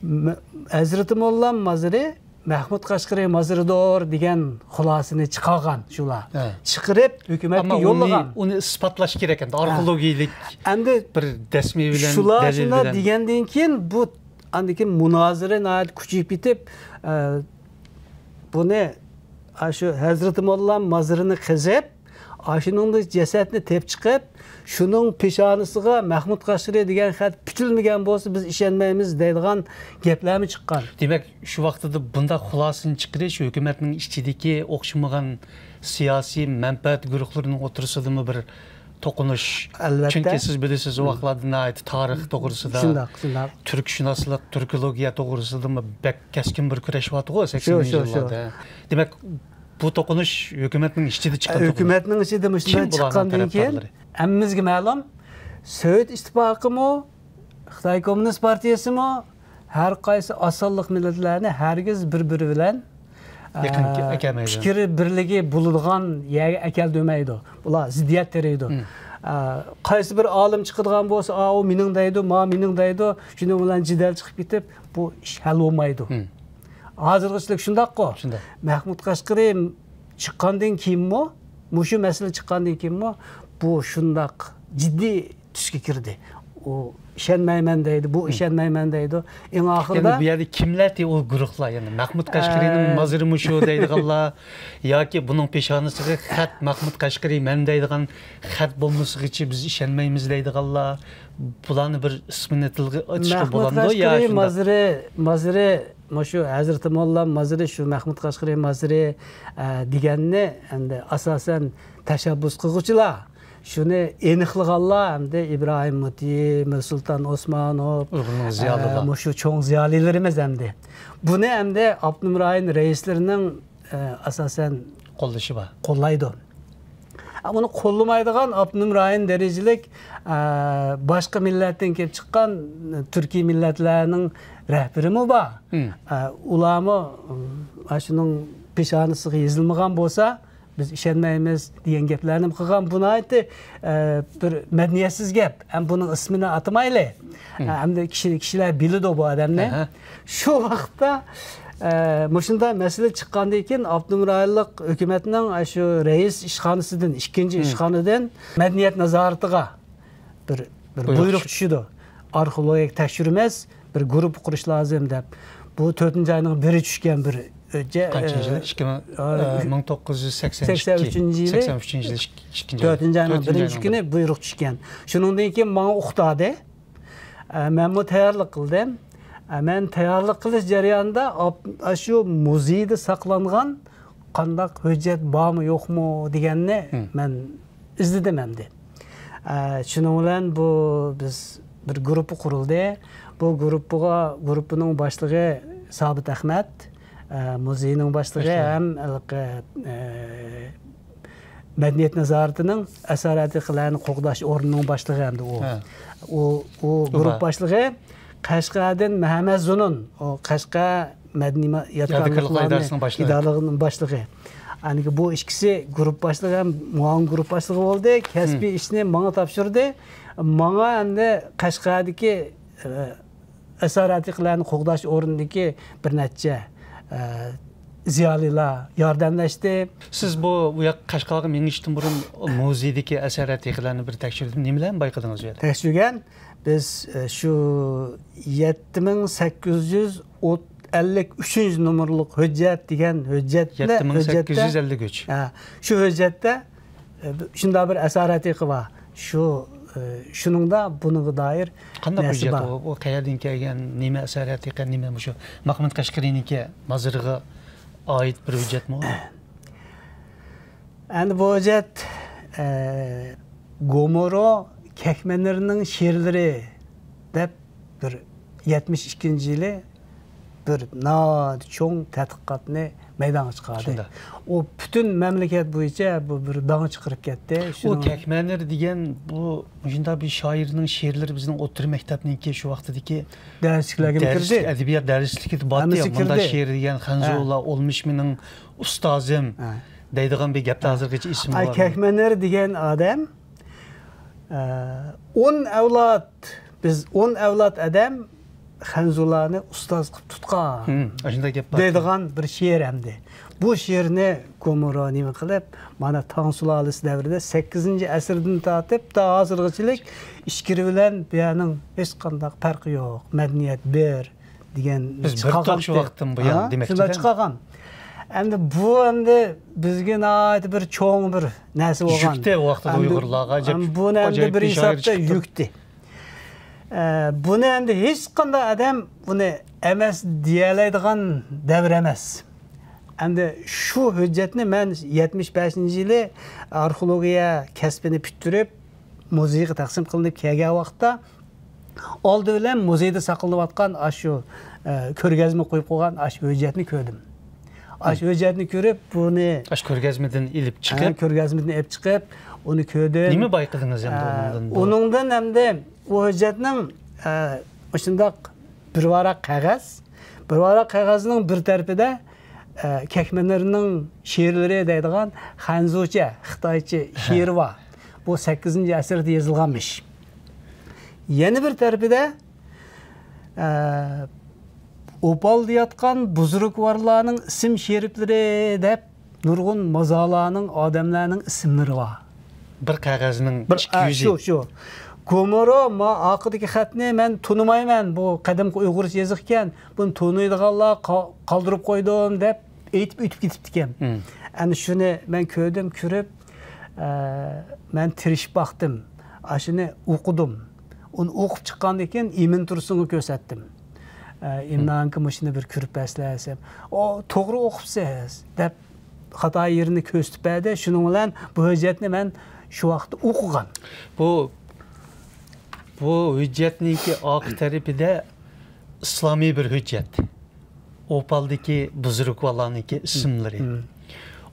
مە-، ھەزرىتى موللا مازىرى مەھمۇد قەشقىرى مازىرىدۇر دېگەن خۇلاسىنى چىقارغان شۇلار. ھە. چىقىرىپ، ھۆكۈمەتكە ئەمما ئۇنى، يوللىغان. ئۇنى ئىسپاتلاش كېرەك ئەمدى. ھە. ئارخېئولوگىيەلىك ئەمدى بىر دەسمى بىلەن، شۇلار دەلىل شۇنداق بىلەن دېگەندىن كېيىن، بۇ ئاندىن كېيىن مۇنازىرە ناھايىتى كۈچىيىپ كېتىپ، ئە، بۇنى، ئاشۇ ھەزرىتى موللا مازىرىنى قېزىپ، ئاشۇنىڭدىن جەسەتنى تېپىپ چىقىپ، شۇنىڭ پېشانىسىغا مەھمۇد قەشقىرى دېگەن خەت پۈتۈلمىگەن بولسا، بىز ئىشەنمەيمىز دەيدىغان گەپلەرمۇ چىققان. دېمەك، شۇ ۋاقتىدا بۇنداق خۇلاسىنى چىقىرىش ھۆكۈمەتنىڭ ئىچىدىكى ئوخشىمىغان سىياسىي مەنپەئەت گۇرۇھلىرىنىڭ ئوتتۇرىسىدىمۇ بىر توقۇنۇش. ئەلۋەتتە. چۈنكى سىز بىلىسىز، ئۇ ۋاقىتلاردا ناھايىتى تارىخ توغرىسىدا، شۇنداق، شۇنداق، تۈركشۇناسلىق، تۈركولوگىيە توغرىسىدىمۇ بەك كەسكىن بىر كۈرەش بارتىغۇ، شۇ، سەكسىنىنچى شۇ، شۇ. يىللاردا. دېمەك، بۇ توقۇنۇش ھۆكۈمەتنىڭ ئىچىدە چىققان توقۇنۇش. ھۆكۈمەتنىڭ ئىچىدە مۇشۇنداق چىققاندىن كېيىن، ھەممىمىزگە مەلۇم، سوۋېت ئىتتىپاقىمۇ، خىتاي كوممۇنىست پارتىيىسىمۇ، ھەر قايسى ئاز سانلىق مىللەتلەرنى ھەرگىز بىر-بىرى بىلەن، يېقىن ئە، ئەكەلمەيدۇ. پىكىر بىرلىكى بولىدىغان يەرگە ئەكەلدۈرمەيدۇ. ئۇلار زىددىيەت تېرىيدۇ. مم. ئە، قايسى بىر ئالىم چىقىدىغان بولسا، ئا، ئۇ مېنىڭ دەيدۇ، ما مېنىڭ دەيدۇ، شۇنىڭ بىلەن جېدەل چىقىپ كېتىپ، بۇ ئىش ھەل بولمايدۇ. مم. ھازىرغىچىلىك شۇنداققۇ؟ شۇنداق. مەھمۇد قەشقىرى چىققاندىن كېيىنمۇ، مۇشۇ مەسىلە چىققاندىن كېيىنمۇ بۇ شۇنداق جىددىي تۈسكە كىردى. ئۇ ئىشەنمەيمەن دەيدۇ، بۇ ئىشەنمەيمەن دەيدۇ. ئەڭ ئاخىرىدا يەنى بۇ يەردە كىملەردى ئۇ گۇرۇھلار؟ يەنى مەھمۇد قەشقىرىنىڭ ئە، مازىرىمۇ شۇ دەيدىغانلار ياكى بۇنىڭ پېشانىسىغا خەت، مەھمۇد قەشقىرى مەن دەيدىغان خەت بولمىسىغىچە بىز ئىشەنمەيمىز دەيدىغانلار، بۇلارنى بىر ئىسمىنى تىلغا ئېتىشقا مەھمۇد بولامدۇ يا قەشقىرى شۇنداق؟ مازىرى، مازىرى مۇشۇ ھەزرىتى موللا مازىرى، شۇ مەھمۇد قەشقىرى مازىرى، ئە، دېگەننى ئەمدى ئاساسەن تەشەببۇس قىلغۇچىلار، شۇنى ئېنىقلىغانلار ئەمدى ئىبراھىم مۇتىي، مىرسۇلتان ئوسمانوف، ئۇيغۇرنىڭ ئە، زىيالىيلار. مۇشۇ چوڭ زىيالىيلىرىمىز ئەمدى. بۇنى ئەمدى ئاپتونوم رايون رەئىسلىرىنىڭ، ئە، ئاساسەن قوللىشى بار. قوللايدۇ. ئە، ئۇنى قوللىمايدىغان ئاپتونوم رايون دەرىجىلىك، ئە، باشقا مىللەتتىن كېلىپ چىققان تۈركىي مىللەتلەرنىڭ رەھبىرىمۇ بار. مم. ئە، ئۇلارمۇ، ئە، شۇنىڭ پېشانىسىغا يېزىلمىغان بولسا، بىز ئىشەنمەيمىز دېگەن گەپلەرنى قىلغان. بۇ ناھايىتى، ئە، بىر مەدەنىيەتسىز گەپ. ھەم بۇنىڭ ئىسمىنى ئاتىمايلى. مم. ئە، ئەمدى كىشى، كىشىلەر بىلىدۇ بۇ ئادەمنى. ئەھە. شۇ ۋاقىتتا، ئە، مۇشۇنداق مەسىلە چىققاندىن كېيىن، ئاپتونوم رايونلۇق ھۆكۈمەتنىڭ، ئە، شۇ رەئىس ئىشخانىسىدىن، ئىككىنچى مم. ئىشخانىدىن مەدەنىيەت نازارىتىغا بىر، بىر بۇيرۇق بۇيرۇق چۈش-، چۈشىدۇ. ئارخېئولوگىيە تەكشۈرىمىز، بىر گۇرۇپپا قۇرۇش لازىم دەپ. بۇ تۆتىنچى ئاينىڭ بىرى چۈشكەن بىر ھۆججە-، قانچىنچى يىلى؟ ئىككى مىڭ، ئە، ئە، مىڭ توققۇز يۈز سەكسەن ئىككى، سەكسەن ئۈچىنچى يىلى، سەكسەن ئۈچىنچى يىلى، ئىككىنچى ئاي. تۆتىنچى ئاينىڭ تۆتىنچى بىرىنچى ئاينىڭ كۈنى بۇيرۇق چۈشكەن. شۇنىڭدىن كېيىن ماڭا ئۇقتۇردى. ئە، مەنمۇ تەييارلىق قىلدىم. ئە، مەن تەييارلىق قىلىش جەريانىدا ئاپ-، ئاشۇ مۇزېيدا ساقلانغان قانداق ھۆججەت بارمۇ يوقمۇ دېگەننى مم. مەن ئىزدىدىم ئەمدى. ئە، شۇنىڭ بىلەن بۇ بىز بىر گۇرۇپپا قۇرۇلدى. بۇ گۇرۇپپىغا، گۇرۇپپىنىڭ باشلىقى سابىت ئەخمەت، ئە، مۇزېينىڭ باشلىقى باشلىقى. ھەم ھېلىقى، ئە، مەدەنىيەت نازارىتىنىڭ ئەسەر ئەتىقىلەرنى قوغداش ئورنىنىڭ باشلىقى ئەمدى ئۇ. ھە. ئۇ، ئۇ ئۇ گۇرۇپپا بار. باشلىقى قەشقەردىن مەھەممەت زۇنۇن، ئۇ قەشقەر مەدەنىي ما-، يادىكارلىقلار يادىكارلىقلار ئىدارىسىنىڭ باشلىقى. ئىدارىلىقىنىڭ باشلىقى. ئەنىكى بۇ ئىككىسى گۇرۇپپا باشلىقى ھەم مۇئاۋىن گۇرۇپپا باشلىقى بولدى. كەسپىي مم. ئىشنى ماڭا تاپشۇردى. ماڭا ئەمدى قەشقەردىكى، ئە، ئەسەر ئەتىقىلەرنى قوغداش ئورنىدىكى بىر نەچچە، ئە، زىيالىيلار ياردەملەشتى. سىز بۇ، بۇ ياق قەشقەرگە مېڭىشتىن بۇرۇن مۇزېيدىكى ئەسەر ئەتىقىلەرنى بىر تەكشۈردىم. نېمىلەرنى بايقىدىڭىز بۇ يەردە؟ تەكشۈرگەن. بىز، ئە، شۇ يەتتە مىڭ سەككىز يۈز ئەللىك ئۈچىنچى نومۇرلۇق ھۆججەت دېگەن ھۆججەتتە، يەتتە مىڭ سەككىز يۈز ئەللىك ئۈچ. ھە، شۇ ھۆججەتتە، ئە، شۇنداق بىر ئەسەر ئەتىقە بار. شۇ، ئە، شۇنىڭدا بۇنىڭغا دائىر قانداق نەرسە ھۆججەت بار. ئۇ؟ ئۇ قەيەردىن كەلگەن؟ نېمە ئەسەر ئەتىقە؟ نېمە مۇشۇ مەھمۇد قەشقىرىنىڭكى مازىرىغا ئائىت بىر ھۆججەتمۇ؟ ئەمدى بۇ ھۆججەت، ئە، گومورو كەكمەنىرنىڭ شېئىرلىرى دەپ بىر يەتمىش ئىككىنچى يىلى بىر ناھايىتى چوڭ تەتقىقاتنى مەيدانغا چىقاردى. شۇنداق. ئۇ پۈتۈن مەملىكەت بويىچە بۇ بىر داڭ چىقىرىپ كەتتى. ئۇ شۇنىڭ كەكمەنىر دېگەن بۇ مۇشۇنداق بىر شائىرنىڭ شېئىرلىرى بىزنىڭ ئوتتۇرا مەكتەپنىڭكى شۇ ۋاقتىدىكى دەرسلىكلەرگىمۇ دەرس-، كىردى؟ ئەدەبىيات دەرسلىكىدە بارتى، ھەممىسى مۇنداق كىردى. شېئىر دېگەن خەنزۇلا، ھە. ئولمىش مېنىڭ ئۇستازىم ھە. دەيدىغان بىر گەپتە ھازىرغىچە ئېسىمدە ئاي، بار. كەكمەنەر دېگەن ئادەم، ئە، ئون ئەۋلاد، بىز ئون ئەۋلاد ئادەم خەنزۇلارنى ئۇستاز قىلىپ تۇتقان ھىم، ئاشۇنداق گەپ بار. دەيدىغان بىر شېئىر ئەمدى. بۇ شېئىرنى گومورو نېمە قىلىپ، مانا تاڭ سۇلالىسى دەۋرىدە سەككىزىنچى ئەسىردىن تارتىپ تا ھازىرغىچىلىك ئىچكىرى بىلەن بۇ يەرنىڭ ھېچقانداق پەرقى يوق، مەدەنىيەت بىر دېگەن بىز بىر چىقارغان توق شۇ ۋاقىتتىن بۇيان، ھا، دېمەكچىدە. شۇنداق چىقارغان. ئەمدى بۇ ئەمدى بىزگە ناھايىتى بىر چوڭ بىر نەرسە بولغان. يۈكتى ئۇ ۋاقىتتا ئەمدى، ئۇيغۇرلارغا ئەجەب ئەمدى بۇنى ئەمدى ئاجايىپ بىر بىر شائىر ھېسابتا چىقىپتۇ. يۈكتى. ئە، بۇنى ئەمدى ھېچقانداق ئادەم بۇنى ئەمەس دېيەلەيدىغان دەۋر ئەمەس. ئەمدى شۇ ھۆججەتنى مەن يەتمىش بەشىنچى يىلى ئارخېئولوگىيە كەسپىنى پۈتتۈرۈپ، مۇزېيغا تەقسىم قىلىنىپ كەلگەن ۋاقىتتا، ئالدى بىلەن مۇزېيدا ساقلىنىۋاتقان ئاشۇ، ئە، كۆرگەزمە قويۇپ قويغان ئاشۇ ھۆججەتنى كۆردۈم. ئاشۇ ھۆججەتنى كۆرۈپ، بۇنى ئاشۇ كۆرگەزمىدىن ئېلىپ ھە، چىقىپ، كۆرگەزمىدىن ئېلىپ چىقىپ، ئۇنى كۆردۈم. نېمە بايقىدىڭىز ئەمدى ئە، ئۇنىڭدىن؟ ئۇنىڭدىن ئەمدى ئۇ ھۆججەتنىڭ، ئە، مۇشۇنداق بىر ۋاراق قەغەز، بىر ۋاراق قەغەزنىڭ بىر تەرىپىدە، ئە، كەكمەنەرنىڭ شېئىرلىرى دەيدىغان خەنزۇچە، خىتايچە شېئىر بار. بۇ سەككىزىنچى ئەسىردە يېزىلغانمىش. يەنە بىر تەرىپىدە، ئە، ئوپالدا ياتقان بۇزرۇكۋارلارنىڭ ئىسىم شېرىپلىرى دەپ نۇرغۇن مازارلارنىڭ، ئادەملەرنىڭ ئىسىملىرى بار. بىر قەغەزنىڭ بىر، ئىككى ئە، يۈزى. شۇ، شۇ. گومورو، ما ئارقىدىكى خەتنى مەن تونۇمايمەن، بۇ قەدىمكى ئۇيغۇرچە يېزىق ئىكەن، بۇنى تونۇيدىغانلار قا-، قالدۇرۇپ قويدۇم دەپ ئېيتىپ ئۆتۈپ كېتىپتىكەن. مم. ئەنە شۇنى مەن كۆردۈم، كۆرۈپ، ئە، مەن تىرىشىپ باقتىم. ئاشۇنى ئوقۇدۇم. ئۇنى ئوقۇپ چىققاندىن كېيىن ئىمىن تۇرسۇنغا كۆرسەتتىم. ئە، ئىمىن ئاكا، مۇشۇنى بىر كۆرۈپ بەرسىلە دېسەم، ئۇ، توغرا ئوقۇپسىز دەپ خاتا يېرىنى كۆرسىتىپ بەردى. شۇنىڭ بىلەن بۇ ھۆججەتنى مەن شۇ ۋاقىتتا ئوقۇغان. بۇ، بۇ ھۆججەتنىڭكى ئارقا تەرىپىدە ئىسلامىي بىر ھۆججەت. ئوپالدىكى بۇزرۇكۋالارنىڭكى ئىسىملىرى. مم.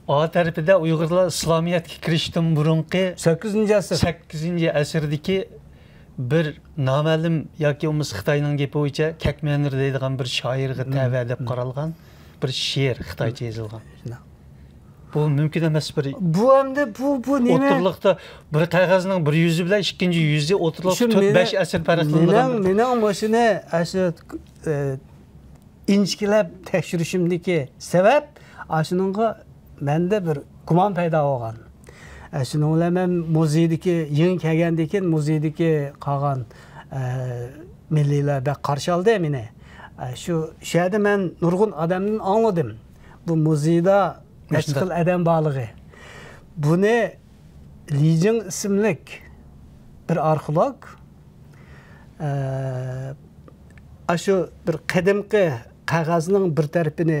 ئا تەرىپىدە ئۇيغۇرلار ئىسلامىيەتكە كىرىشتىن بۇرۇنقى سەككىزىنچى ئەسىر. سەككىزىنچى ئەسىردىكى بىر نامەلۇم ياكى بولمىسا خىتاينىڭ گېپى بويىچە كەكمەنىر دەيدىغان بىر شائىرغا مم. تەۋە دەپ مم. قارالغان بىر شېئىر، خىتايچە يېزىلغان. شۇنداق. بۇ مۇمكىن ئەمەس بىر بۇ ئەمدى بۇ، بۇ نېمە؟ ئوتتۇرىلىقتا بىر قەغەزنىڭ بىر يۈزى بىلەن ئىككىنچى يۈزى ئوتتۇرىلىقتا شۇ تۆت، مېنىڭ، بەش ئەسىر پەرقلىنىدىغان مېنىڭ، بىر مېنىڭ مۇشۇنى ئاشۇ، ئە، ئىنچىكىلەپ تەكشۈرۈشۈمدىكى سەۋەب، ئاشۇنىڭغا مەندە بىر گۇمان پەيدا بولغان. ئە، شۇنىڭ بىلەن مەن مۇزېيدىكى، يېڭى كەلگەندىن كېيىن مۇزېيدىكى قالغان، ئە، مىللىيلار بەك قارشى ئالدى مېنى. ئە، شۇ، شۇ يەردە مەن نۇرغۇن ئادەمدىن ئاڭلىدىم. بۇ مۇزېيدا نەچچە خىل ئادەم بارلىقى. بۇنى لى جىڭ ئىسىملىك بىر ئارخېئولوگ، ئە، ئاشۇ بىر قەدىمكى قەغەزنىڭ بىر تەرىپىنى،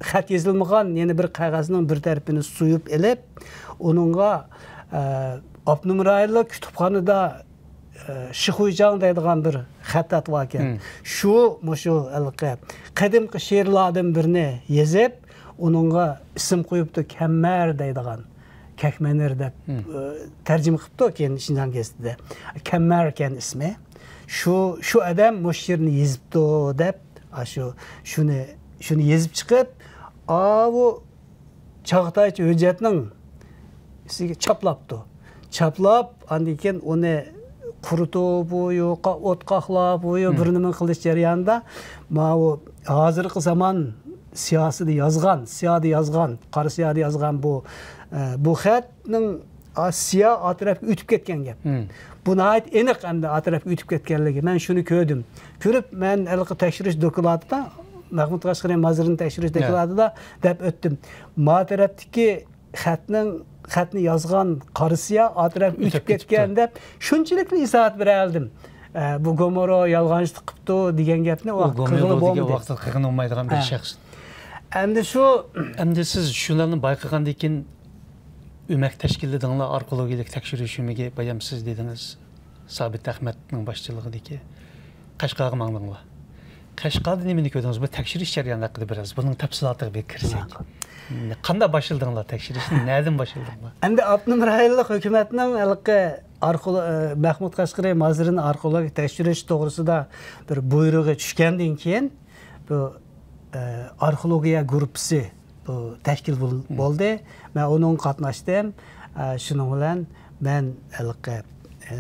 خەت يېزىلمىغان يەنە بىر قەغەزنىڭ بىر تەرىپىنى سويۇپ ئېلىپ، ئۇنىڭغا، ئە، ئاپتونوم رايونلۇق كۇتۇپخانىدا، ئە، شىخۇيجاڭ دەيدىغان بىر خەتتات باركەن. مم. شۇ، مۇشۇ ھېلىقى قەدىمكى شېئىرلاردىن بىرنى يېزىپ، ئۇنىڭغا ئىسىم قويۇپتۇ، كەممەر دەيدىغان. كەكمەنىر دەپ، مم. ئە، تەرجىمە قىپتۇ كېيىن شىنجاڭ گېزىتىدە. كەممەركەن ئىسمى. شۇ، شۇ ئادەم مۇشۇ شېئىرنى يېزىپتۇ دەپ، ئاشۇ، شۇنى، شۇنى يېزىپ چىقىپ، ئاۋۇ چاغاتايچە ھۆججەتنىڭ ئۈستىگە چاپلاپتۇ. چاپلاپ، ئاندىن كېيىن ئۇنى قۇرۇتۇپ، ئۇ يوقا ئوتقاقلاپ، ئۇ يو مم. بىر نېمە قىلىش جەريانىدا، ماۋۇ ھازىرقى زامان سىياسىدا يازغان، سىيادا يازغان، قارا سىيادا يازغان بۇ، ئە، بۇ خەتنىڭ، ئا، سىيا ئا تەرەپكە ئۆتۈپ كەتكەن گەپ. مم. بۇ ناھايىتى ئېنىق ئەمدى ئا تەرەپكە ئۆتۈپ كەتكەنلىكى. مەن شۇنى كۆردۈم. كۆرۈپ، مەن ھېلىقى تەكشۈرۈش دوكلاتىدا، مەخمۇت قەشقىرى مازىرىنى تەكشۈرۈش يە. دوكلاتىدا دەپ ئۆتتۈم. ما تەرەپتىكى خەتنىڭ، خەتنى يازغان قارا سىيا ئا تەرەپكە ئۆتۈپ ئۆتۈپ كەتكەن كېتىپتۇ. دەپ شۇنچىلىكلا ئىزاھات بېرەلىدىم. ئە، بۇ گومورو يالغانچىلىق قىپتۇ دېگەن گەپنى ئۇ ۋاقىت قىلغىلى بولمىدى. ۋاقىتتا قىلغىلى بولمايدىغان بىر ھە. شەخس. ئەمدى شۇ ئەمدى سىز شۇلارنى بايقىغاندىن كېيىن ئۆمەك تەشكىللىدىڭلار، ئارخېئولوگىيەلىك تەكشۈرۈش ئۆمىكى، بايام سىز دېدىڭىز، سابىت ئەخمەتنىڭ باشچىلىقىدىكى قەشقەرگە ماڭدىڭلار. قەشقەردە نېمىنى كۆردىڭىز؟ بۇ تەكشۈرۈش جەريانى ھەققىدە بىراز، بۇنىڭ تەپسىلاتىغا بىر كىرسەك. ماقۇل. قانداق باشلىدىڭلار تەكشۈرۈشنى؟ نەدىن باشلىدىڭلار؟ ئەمدى ئاپتونوم رايونلۇق ھۆكۈمەتنىڭ ھېلىقى ئارخېئولو-، ئە، مەخمۇت قەشقىرى مازىرىنى ئارخېئولوگىيە تەكشۈرۈش توغرىسىدا بىر بۇيرۇقى چۈشكەندىن كېيىن، بۇ، ئە، ئارخېئولوگىيە گۇرۇپپىسى بۇ تەشكىل بول-، مم. بولدى. مەن ئۇنىڭغا قاتناشتىم. ئە، شۇنىڭ بىلەن مەن ھېلىقى، ئە،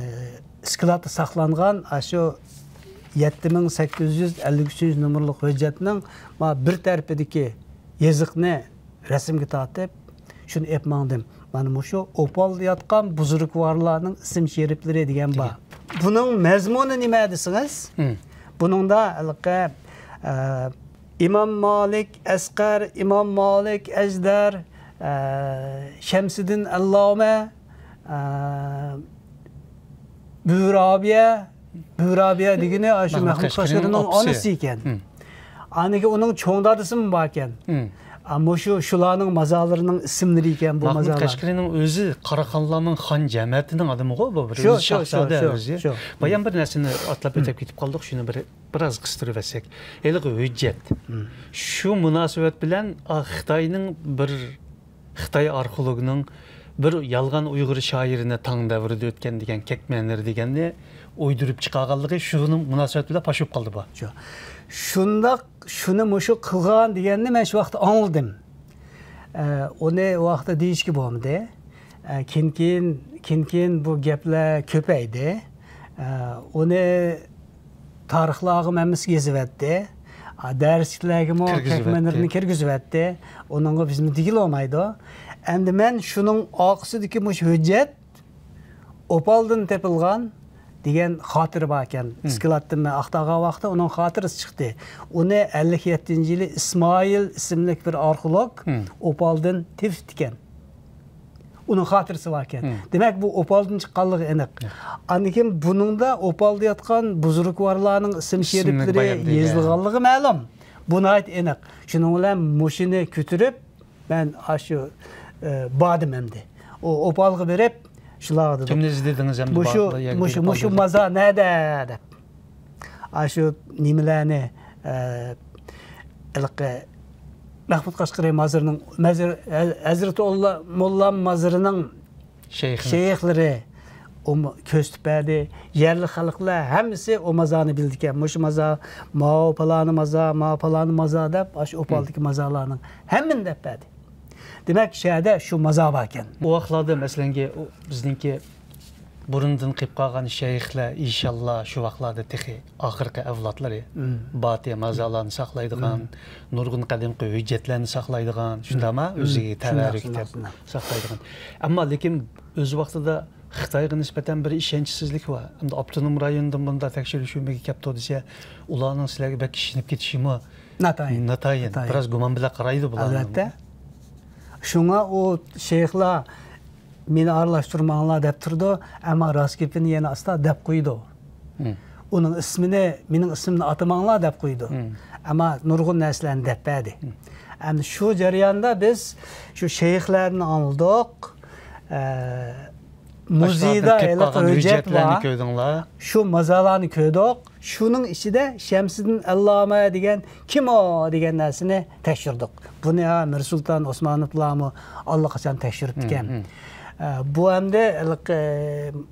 ئىسكىلاتتا ساقلانغان ئاشۇ يەتتە مىڭ سەككىز يۈز ئەللىك ئۈچىنچى نومۇرلۇق ھۆججەتنىڭ ما بىر تەرىپىدىكى يېزىقنى رەسىمگە تارتىپ، شۇنى ئېلىپ ماڭدىم. مانا مۇشۇ ئوپالدا ياتقان بۇزرۇكۋارلارنىڭ ئىسىم شېرىپلىرى دېگەن بار. دېگەن. بۇنىڭ مەزمۇنى نېمە دېسىڭىز، مم. بۇنىڭدا ھېلىقى، ئە، ئىمام مالىك ئەسقەر، ئىمام مالىك ئەجدەر، ئە، شەمسىدىن ئەللامە، ئە، بۇرابىيە، بۇرابىيە دېگىنى ئاشۇ مەخمۇت مەخمۇت قەشقىرىنىڭ قەشقىرىنىڭ ئاپىسى. ئانىسى ئىكەن. مم. ئاندىن كېيىن ئۇنىڭ چوڭ دادىسىمۇ باركەن. مم. ئا، مۇشۇ شۇلارنىڭ مازارلىرىنىڭ ئىسىملىرى ئىكەن بۇ مەخمۇت مازارلار. قەشقىرىنىڭ ئۆزى قاراخانلارنىڭ خان جەمەتىنىڭ ئادىمىغۇ بۇ بىر شۇ، ئۆزى شۇ، شۇ، شاھزادە شۇ، ئۆزى. شۇ. بايام بىر نەرسىنى ئاتلاپ مم. ئۆتۈپ كېتىپ قالدۇق، شۇنى بىر بىراز قىستۇرۇۋەتسەك. ھېلىقى ھۆججەت. مم. شۇ مۇناسىۋەت بىلەن، ئا، خىتاينىڭ بىر خىتاي ئارخېئولوگىنىڭ بىر يالغان ئۇيغۇر شائىرىنى تاڭ دەۋرىدە ئۆتكەن دېگەن كەكمەنىر دېگەننى ئويدۇرۇپ چىقارغانلىقى شۇنىڭ مۇناسىۋەت بىلەن پاش بولۇپ قالدى بۇ. شۇ. شۇنداق، شۇنى مۇشۇ قىلغان دېگەننى مەن شۇ ۋاقىتتا ئاڭلىدىم. ئە، ئۇنى ئۇ ۋاقىتتا دېيىشكە بولمىدى. ئە، كېيىن، كېيىن، كېيىن، كېيىن بۇ گەپلەر كۆپەيدى. ئە، ئۇنى تارىخلارغا ھەممىسىگە يېزىۋەتتى. ئا، دەرسلىكلەرگىمۇ كىرگۈزۈۋەتتى. كەكمەنىرنى كىرگۈزۈۋەتتى. ئۇنىڭغا بىزمۇ دېگىلى بولمايدۇ. ئەمدى مەن شۇنىڭ ئارقىسىدىكى مۇشۇ ھۆججەت ئوپالدىن تېپىلغان دېگەن خاتىرە بار ئىكەن. سكلاتتىن مەن ئاختارغان ۋاقىتتا ئۇنىڭ خاتىرىسى چىقتى. ئۇنى ئەللىك يەتتىنچى يىلى ئىسمائىل ئىسىملىك بىر ئارخېئولوگ ئوپالدىن تېپىپتىكەن. ئۇنىڭ خاتىرىسى بار ئىكەن. دېمەك، بۇ ئوپالدىن چىققانلىقى ئېنىق. ئاندىن كېيىن بۇنىڭدا ئوپالدا ياتقان بۇزرۇكۋارلارنىڭ ئىسىم شېرىپلىرى يېزىلغانلىقى مەلۇم. بۇ ناھايىتى ئېنىق. شۇنىڭ بىلەن مۇشۇنى كۆتۈرۈپ، مەن ئاشۇ، ئە، باردىم ئەمدى. ئۇ ئوپالغا بېرىپ، شۇلارغا دېدىم. كىمنى ئىزدىدىڭىز ئەمدى؟ مۇشۇ، مۇشۇ، مۇشۇ مازار نەدە؟ دەپ. ئاشۇ نېمىلەرنى، ئە، ھېلىقى مەھمۇد قەشقىرى مازىرىنىڭ، مەزىر-، ھەزرىتى ئوللا-، موللام مازىرىنىڭ شەيخلىرى ئۇمۇ كۆرسىتىپ بەردى. يەرلىك خەلقلەر ھەممىسى ئۇ مازارنى بىلىدىكەن. مۇشۇ مازار، ماۋۇ پالانى مازار، ماۋۇ پالانى مازار دەپ، ئاشۇ ئوپالدىكى مازارلارنىڭ ھەممىنى دەپ بەردى. دېمەك، شۇ يەردە شۇ مازار باركەن. ئۇ ۋاقىتلاردا، مەسىلەنكى، ئۇ بىزنىڭكى بۇرۇندىن قېلىپ قالغان شەيخلەر، ئىشانلار شۇ ۋاقىتلاردا تېخى ئاخىرقى ئەۋلادلىرى باتى مازارلارنى ساقلايدىغان، نۇرغۇن قەدىمكى ھۆججەتلەرنى ساقلايدىغان، شۇنداقما؟ ئۆزىگە تەۋەررۈك دەپ ساقلايدىغان. ئەمما لېكىن ئۆز ۋاقتىدا خىتايغا نىسبەتەن بىر ئىشەنچسىزلىك بار. ئەمدى ئاپتونوم رايوندىن بۇنداق تەكشۈرۈش ئۆمىكى كەپتۇ دېسە، ئۇلارنىڭ سىلەرگە بەك ئىشىنىپ كېتىشىمۇ ناتايىن. ناتايىن. ناتايىن. بىراز گۇمان بىلەن قارايدۇ بۇلار. ئەلۋەتتە. شۇڭا ئۇ شەيخلار مېنى ئارىلاشتۇرماڭلار دەپ تۇرىدۇ، ئەمما راست گېپىنى يەنە ئاستا دەپ قويىدۇ. ئۇنىڭ ئىسمىنى، مېنىڭ ئىسمىمنى ئاتىماڭلار دەپ قويىدۇ. ئەمما نۇرغۇن نەرسىلەرنى دەپ بەردى. ئەمدى شۇ جەرياندا بىز شۇ شەيخلەردىن ئاڭلىدۇق. ئە، مۇزېيدا ھېلىقى ھۆججەت بار. شۇ مازارلارنى كۆردۇق. شۇنىڭ ئىچىدە شەمسىدىن ئەللامە دېگەن كىم ئۇ دېگەن نەرسىنى تەكشۈردۇق. بۇنى ھە، مىرسۇلتان ئوسمانوفلارمۇ ئاللىقاچان تەكشۈرۈپتىكەن. ئە، بۇ ئەمدى ھېلىقى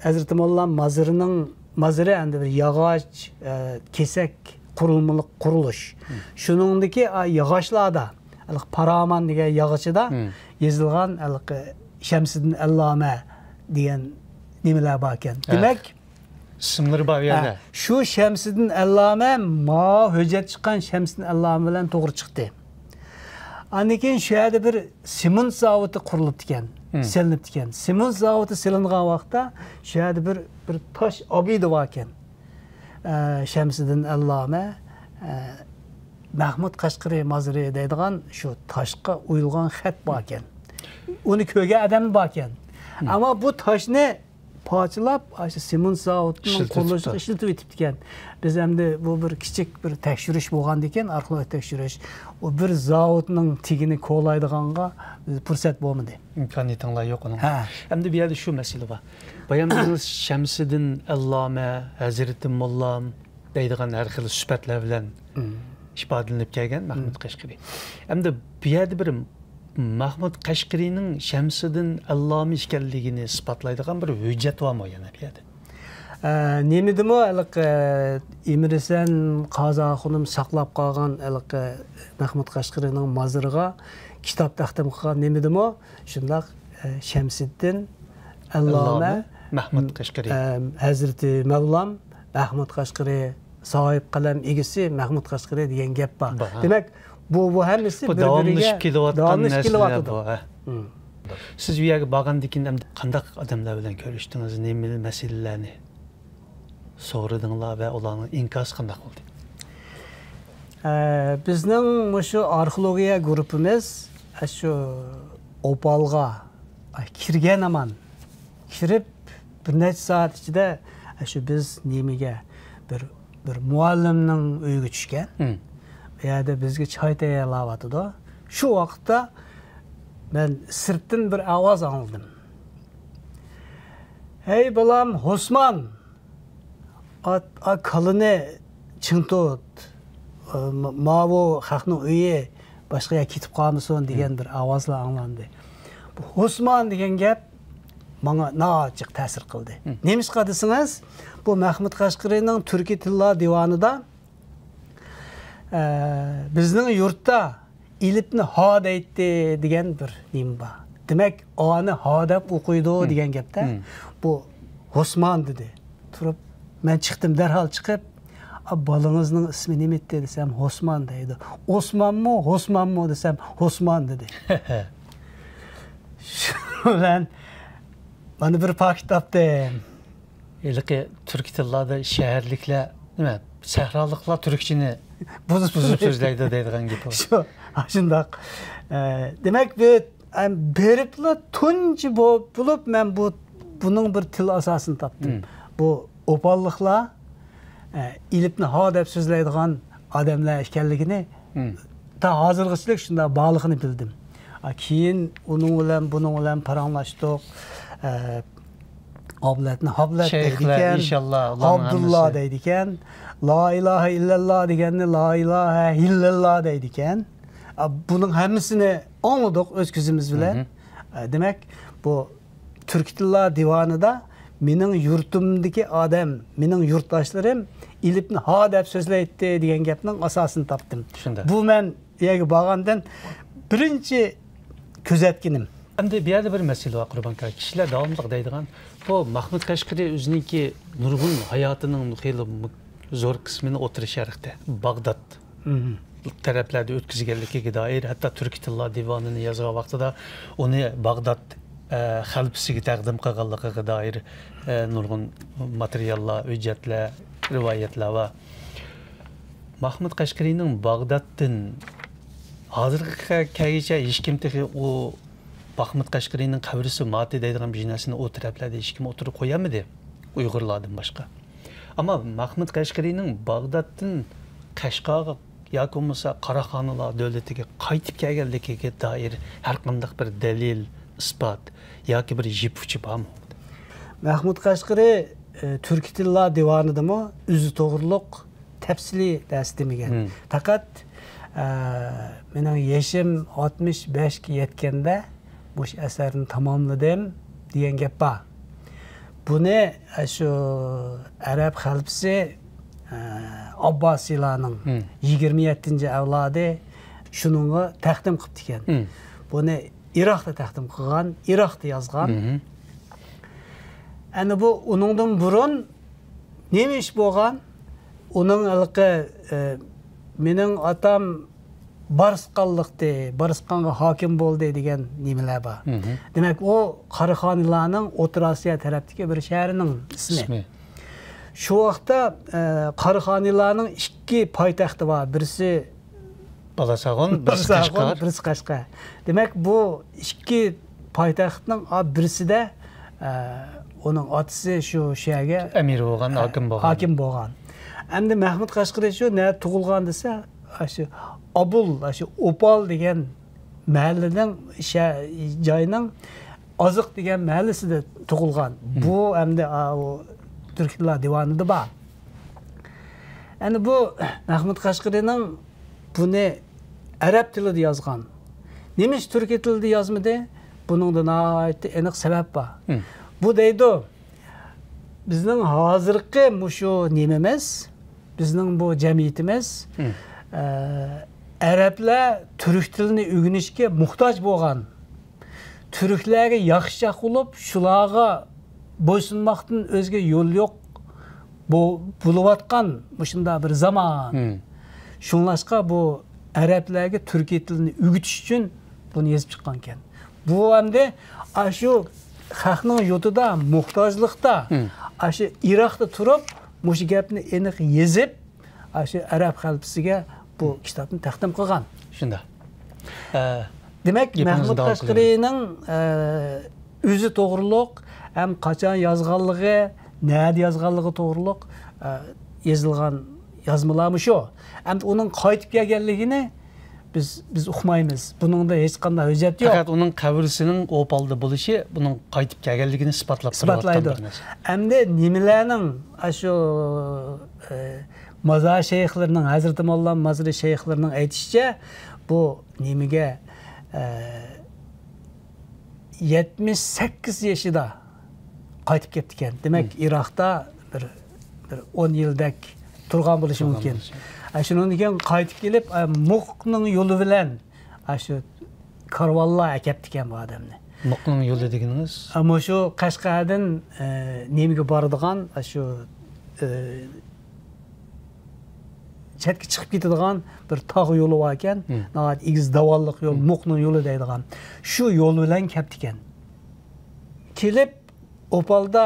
ھەزرىتى موللا مازىرىنىڭ، مازىرى ئەمدى بىر ياغاچ، ئە، كېسەك قۇرۇلمىلىق قۇرۇلۇش. شۇنىڭدىكى، ئا، ياغاچلاردا، ھېلىقى پارامان دېگەن ياغىچىدا يېزىلغان ھېلىقى شەمسىدىن ئەللامە دېگەن نېمىلەر باركەن. دېمەك، ئىسىملىرى بار ئۇ يەردە. ھە، شۇ شەمسىدىن ئەللامە ما ھۆججەت چىققان شەمسىدىن ئەللامە بىلەن توغرا چىقتى. ئاندىن كېيىن شۇ يەردە بىر سېمونت زاۋۇتى قۇرۇلۇپتىكەن، سېلىنىپتىكەن. سېمونت زاۋۇتى سېلىنغان ۋاقىتتا شۇ يەردە بىر، بىر تاش ئابىدە باركەن. ئە، شەمسىدىن ئەللامە، ئە، مەھمۇد قەشقىرى مازىرى دەيدىغان شۇ تاشقا ئويۇلغان خەت باركەن. ئۇنى كۆرگەن ئادەم باركەن. ئەمما بۇ تاشنى پارچىلاپ، ئاشۇ سېمونت زاۋۇتىنىڭ قۇرۇلۇشىغا ئىشلىتىۋېتىپتىكەن. بىز ئەمدى بۇ بىر كىچىك بىر تەكشۈرۈش بولغاندىكىن، ئارخېئولوگ تەكشۈرۈش، ئۇ بىر زاۋۇتنىڭ تېگىنى كولايدىغانغا پۇرسەت بولمىدى. ئىمكانىيىتىڭلار يوق ئۇنىڭغا. ھە. ئەمدى بۇ يەردە شۇ مەسىلە بار. بايام دېدىڭىز، شەمسىدىن ئەللامە، ھەزرىتى موللام دەيدىغان ھەر خىل سۈپەتلەر بىلەن ئىپادىلىنىپ كەلگەن مەھمۇد قەشقىرى. ئەمدى بۇ يەردە بىر مەھمۇد قەشقىرىنىڭ شەمسىدىن ئەللامە ئىكەنلىكىنى ئىسپاتلايدىغان بىر ھۆججەت بارمۇ يەنە بۇ يەردە؟ ئە، نېمىدىمۇ ھېلىقى ئىمىرسەن قازاخۇنۇم ساقلاپ قالغان ھېلىقى مەھمۇد قەشقىرىنىڭ مازىرىغا كىتاب تەقدىم قىلغان نېمىدىمۇ شۇنداق، ئە، شەمسىدىن ئەللامە، ئەللامە مەھمۇد قەشقىرى. ئە، ھەزرىتى مەۋلام مەھمۇد قەشقىرى، ساھىب قەلەم ئىگىسى مەھمۇد قەشقىرى دېگەن گەپ بار. بار، ھە. دېمەك، بۇ، بۇ ھەممىسى بۇ بىر-بىرىگە داۋاملىشىپ كېلىۋاتقان داۋاملىشىپ نەرسىلەر كېلىۋاتىدۇ. بۇ، ھە. سىز ئۇ يەرگە بارغاندىن كېيىن ئەمدى قانداق ئادەملەر بىلەن كۆرۈشتىڭىز؟ نېمە مەسىلىلەرنى سورىدىڭلار ۋە ئۇلارنىڭ ئىنكاسى قانداق بولدى؟ ئە، بىزنىڭ مۇشۇ ئارخېئولوگىيە گۇرۇپپىمىز ئاشۇ ئوپالغا، ئاي، كىرگەن ھامان، كىرىپ بىر نەچچە سائەت ئىچىدە ئاشۇ بىز نېمىگە، بىر، بىر مۇئەللىمنىڭ ئۆيىگە چۈشكەن. ئۇ يەردە بىزگە چاي تەييارلاۋاتىدۇ. شۇ ۋاقىتتا مەن سىرتتىن بىر ئاۋاز ئاڭلىدىم. «ھەي بالام، ھوسمان! ئا، ئا، كالىنى چىڭ تۇت. ئا، ما-، ماۋۇ خەقنىڭ ئۆيى باشقا يەرگە كېتىپ قالمىسۇن» دېگەن بىر ئاۋازلار ئاڭلاندى. بۇ ھوسمان دېگەن گەپ ماڭا ناھايىتى تەسىر قىلدى. نېمىشقا دېسىڭىز، بۇ مەھمۇد قەشقىرىنىڭ تۈركىي تىللار دىۋانىدا، ئە، بىزنىڭ يۇرتتا ئېلىپنى ھا دەيتتى دېگەن بىر نېمە بار. دېمەك، ئانى ھا دەپ ئوقۇيدۇ دېگەن گەپتە. بۇ ھوسمان دېدى. تۇرۇپ، مەن چىقتىم، دەرھال چىقىپ، «ئا، بالىڭىزنىڭ ئىسمى نېمە ئىدى؟» دېسەم، «ھوسمان» دەيدۇ. «ئوسمانمۇ، ھوسمانمۇ؟» دېسەم، «ھوسمان» دېدى. شۇ بىلەن مانا بىر پاكىت تاپتىم. ھېلىقى تۈركىي تىللاردا شەھەرلىكلەر، نېمە، سەھرالىقلار تۈركچىنى بۇزۇپ بۇزۇپ سۆزلەيدۇ دەيدىغان گېپى بار. شۇ، شۇنداق. ئە، دېمەك، بۇ، ئەم، بېرىپلا تۇنجى بو-، بولۇپ مەن بۇ، بۇنىڭ بىر تىل ئاساسىنى تاپتىم. مم. بۇ ئوپاللىقلار، ئە، ئېلىپنى ھا دەپ سۆزلەيدىغان ئادەملەر ئىكەنلىكىنى مم. تا ھازىرغىچىلىك شۇنداق بارلىقىنى بىلدىم. ئا، كېيىن ئۇنىڭ بىلەن، بۇنىڭ بىلەن پاراڭلاشتۇق. ئە، ئابلەتنى ھابلەت شەيخلەر، دەيدىكەن، ئىنشاللا، ئۇلارنىڭ ئابدۇللا ھەممىسى. دەيدىكەن، لا ئىلاھە ئىللەللا دېگەننى لا ئىلاھە ھىللەللا دەيدىكەن. ئا، بۇنىڭ ھەممىسىنى ئاڭلىدۇق ئۆز كۆزىمىز بىلەن. مم. ئا، دېمەك، بۇ تۈركىي تىللار دىۋانىدا مېنىڭ يۇرتۇمدىكى ئادەم، مېنىڭ يۇرتداشلىرىم ئېلىپنى ھا دەپ سۆزلەيتتى دېگەن گەپنىڭ ئاساسىنى تاپتىم. شۇنداق. بۇ مەن ئۇ يەرگە بارغاندىن بىرىنچى كۆزەتكىنىم. ئەمدى بۇ يەردە بىر مەسىلە بار، قۇربان ئاكا. كىشىلەر داۋاملىق دەيدىغان، بۇ مەھمۇد قەشقىرى ئۆزىنىڭكى نۇرغۇن ھاياتىنىڭ خېلى مۇ-، زور قىسمىنى ئوتتۇرا شەرقتە، باغداد مم. تەرەپلەردە ئۆتكۈزگەنلىكىگە دائىر، ھەتتا تۈركىي تىللار دىۋانىنى يازغان ۋاقتىدا ئۇنى باغداد، ئە، خەلپىسىگە تەقدىم قىلغانلىقىغا دائىر، ئە، نۇرغۇن ماتېرىياللار، ھۆججەتلەر، رىۋايەتلەر بار. مەھمۇد قەشقىرىنىڭ باغدادتىن ھازىرغا كەلگۈچە ھېچكىم تېخى ئۇ مەھمۇد قەشقىرىنىڭ قەبرىسى ماتى دەيدىغان بىر نەرسىنى ئۇ تەرەپلەردە ھېچكىم ئوتتۇرىغا قويالمىدى، ئۇيغۇرلاردىن باشقا. ئەمما مەھمۇد قەشقىرىنىڭ باغدادتىن قەشقەرگە ياكى بولمىسا قاراخانىيلار دۆلىتىگە قايتىپ كەلگەنلىكىگە دائىر ھەرقانداق بىر دەلىل، ئىسپات ياكى بىر يىپ ئۇچى بارمۇ؟ مەھمۇد قەشقىرى، ئە، تۈركىي تىللار دىۋانىدىمۇ ئۆزى توغرۇلۇق تەپسىلىي دەرس دېمىگەن. مم. پەقەت، ئە، مېنىڭ يېشىم ئاتمىش بەشكە يەتكەندە مۇشۇ ئەسەرنى تاماملىدىم دېگەن گەپ بار. بۇنى، ئە، شۇ ئەرەب خەلپىسى، ئە، ئابباسىيلارنىڭ مم. يىگىرمە يەتتىنچى ئەۋلادى شۇنىڭغا تەقدىم قىپتىكەن. مم. بۇنى ئىراقتا تەقدىم قىلغان، ئىراقتا يازغان. مم. ئەنە بۇ ئۇنىڭدىن بۇرۇن نېمە ئىش بولغان؟ ئۇنىڭ ھېلىقى، ئە، مېنىڭ ئاتام بارسقانلىقتى، بارسقانغا ھاكىم بولدى دېگەن نېمىلەر بار. مم. دېمەك، ئۇ قاراخانىيلارنىڭ ئوتتۇرا ئاسىيا تەرەپتىكى بىر شەھىرىنىڭ ئىسمى. ئىسمى. شۇ ۋاقىتتا، ئە، قاراخانىيلارنىڭ ئىككى پايتەختى بار. بىرسى بالاساغۇن، بىرسى بالاساغۇن، قەشقەر. بىرسى قەشقەر. دېمەك، بۇ ئىككى پايتەختنىڭ، ئا، بىرسىدە، ئە، ئۇنىڭ ئاتىسى شۇ، شۇ يەرگە ئەمىر بولغان، ئە، ھاكىم بولغان. ھاكىم بولغان. ئەمدى مەھمۇد قەشقىرى شۇ نەدە تۇغۇلغان دېسە، ئاشۇ ئابۇل، ئاشۇ ئوپال دېگەن مەھەللىنىڭ، شە-، جاينىڭ ئازىق دېگەن مەھەللىسىدە تۇغۇلغان. مم. بۇ ئەمدى، ئا، ئۇ تۈركىي تىللار دىۋانىدا بار. ئەنە بۇ مەھمۇد قەشقىرىنىڭ بۇنى ئەرەب تىلىدا يازغان. نېمىشقا تۈركىي تىلىدا يازمىدى؟ بۇنىڭدا ناھايىتى ئېنىق سەۋەب بار. مم. بۇ دەيدۇ، بىزنىڭ ھازىرقى مۇشۇ نېمىمىز، بىزنىڭ بۇ جەمئىيىتىمىز، مم. ئە، ئەرەبلەر تۈرك تىلىنى ئۆگىنىشكە موھتاج بولغان، تۈركلەرگە ياخشىچاق بولۇپ، شۇلارغا بويسۇنماقتىن ئۆزگە يول يوق بو-، بولۇۋاتقان مۇشۇنداق بىر زامان. مم. شۇڭلاشقا بۇ ئەرەبلەرگە تۈركىي تىلنى ئۆگىتىش ئۈچۈن بۇنى يېزىپ چىققانىكەن. بۇ ئەمدى ئاشۇ خەقنىڭ يۇرتىدا، موھتاجلىقتا، مم. ئاشۇ ئىراقتا تۇرۇپ، مۇشۇ گەپنى ئېنىق يېزىپ، ئاشۇ ئەرەب خەلپىسىگە بۇ كىتابنى تەقدىم قىلغان. شۇنداق. ئە، دېمەك، گېپىڭىزنى مەھمۇد داۋام قىلىۋېرىڭ. قەشقىرىنىڭ، ئە، ئۆزى توغرۇلۇق ھەم قاچان يازغانلىقى، نەدە يازغانلىقى توغرۇلۇق، ئە، يېزىلغان يازمىلارمۇ شۇ. ئەمدى ئۇنىڭ قايتىپ كەلگەنلىكىنى بىز، بىز ئۇقمايمىز. بۇنىڭدا ھېچقانداق ھۆججەت يوق. پەقەت ئۇنىڭ قەبرىسىنىڭ ئوپالدا بولۇشى بۇنىڭ قايتىپ كەلگەنلىكىنى ئىسپاتلاپ تۇرۇۋاتقان ئىسپاتلايدۇ. بىر نەرسە. ئەمدى نېمىلەرنىڭ ئاشۇ، ئە، مازار شەيخلىرىنىڭ، ھەزرىتى موللا مازىرى شەيخلىرىنىڭ ئېيتىشىچە، بۇ نېمىگە، ئە، يەتمىش سەككىز يېشىدا قايتىپ كەپتىكەن. دېمەك، مم. ئىراقتا بىر، بىر ئون يىلدەك تۇرغان بولۇشى تۇرغان مۇمكىن. بولۇشى. ئە، شۇنىڭدىن كېيىن قايتىپ كېلىپ، ئە، مۇقنىڭ يولى بىلەن، ئە، شۇ كارۋانلار ئەكەپتىكەن بۇ ئادەمنى. مۇقنىڭ يولى دېگىنىڭىز؟ ئە، مۇشۇ قەشقەردىن، ئە، نېمىگە بارىدىغان، ئە، شۇ، ئە، چەتكە چىقىپ كېتىدىغان بىر تاغ يولى باركەن، مم. ناھايىتى ئېگىز داۋانلىق يول، مم. مۇقنىڭ يولى دەيدىغان. شۇ يول بىلەن كەپتىكەن. كېلىپ، ئوپالدا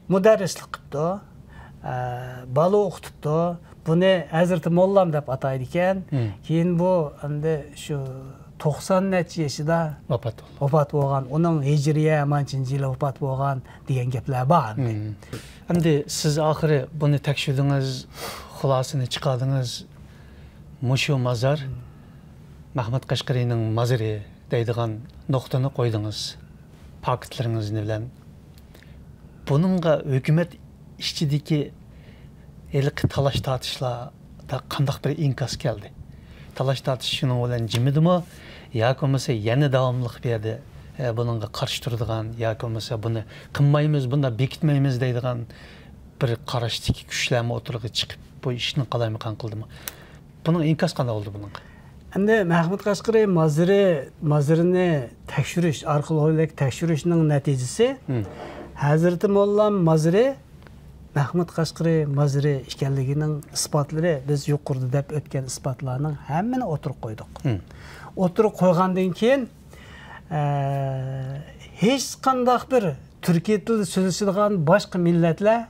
مۇدەررىسلىك قىپتۇ، ئە، بالا ئوقۇتۇپتۇ. بۇنى ھەزرىتى موللام دەپ ئاتايدىكەن. مم. كېيىن بۇ ئەمدى شۇ توقسان نەچچە يېشىدا ۋاپات بولدى. ۋاپات بولغان. ئۇنىڭ ھىجرىيە مانچىنچى يىلى ۋاپات بولغان دېگەن گەپلەر بار ئەمدى. مم. ئەمدى سىز ئاخىرى بۇنى تەكشۈردىڭىز، خۇلاسىنى چىقاردىڭىز. مۇشۇ مازار مەھمۇد قەشقىرىنىڭ مازىرى دەيدىغان نۇقتىنى قويدىڭىز پاكىتلىرىڭىز بىلەن. بۇنىڭغا ھۆكۈمەت ئىچىدىكى ھېلىقى تالاش-تارتىشلاردا قانداق بىر ئىنكاس كەلدى؟ تالاش-تارتىش شۇنىڭ بىلەن جىمىدىمۇ ياكى بولمىسا يەنە داۋاملىق بۇ يەردە، ئە، بۇنىڭغا قارشى تۇرىدىغان ياكى بولمىسا بۇنى قىلمايمىز، بۇنداق بېكىتمەيمىز دەيدىغان بىر قاراشتىكى كۈچلەرمۇ ئوتتۇرىغا چىقىپ، بۇ ئىشنى قالايمىقان قىلدىمۇ؟ بۇنىڭ ئىنكاسى قانداق بولدى بۇنىڭغا؟ ئەمدى مەھمۇد قەشقىرى مازىرى، مازىرىنى تەكشۈرۈش، ئارخېئولوگىيەلىك تەكشۈرۈشنىڭ نەتىجىسى، ھەزرىتى موللام مازىرى مەھمۇد قەشقىرى مازىرى ئىكەنلىكىنىڭ ئىسپاتلىرى، بىز يۇقىرىدا دەپ ئۆتكەن ئىسپاتلارنىڭ ھەممىنى ئوتتۇرىغا قويدۇق. ئوتتۇرىغا قويغاندىن كېيىن، ئە، ھېچقانداق بىر تۈركىي تىل سۆزلىشىدىغان باشقا مىللەتلەر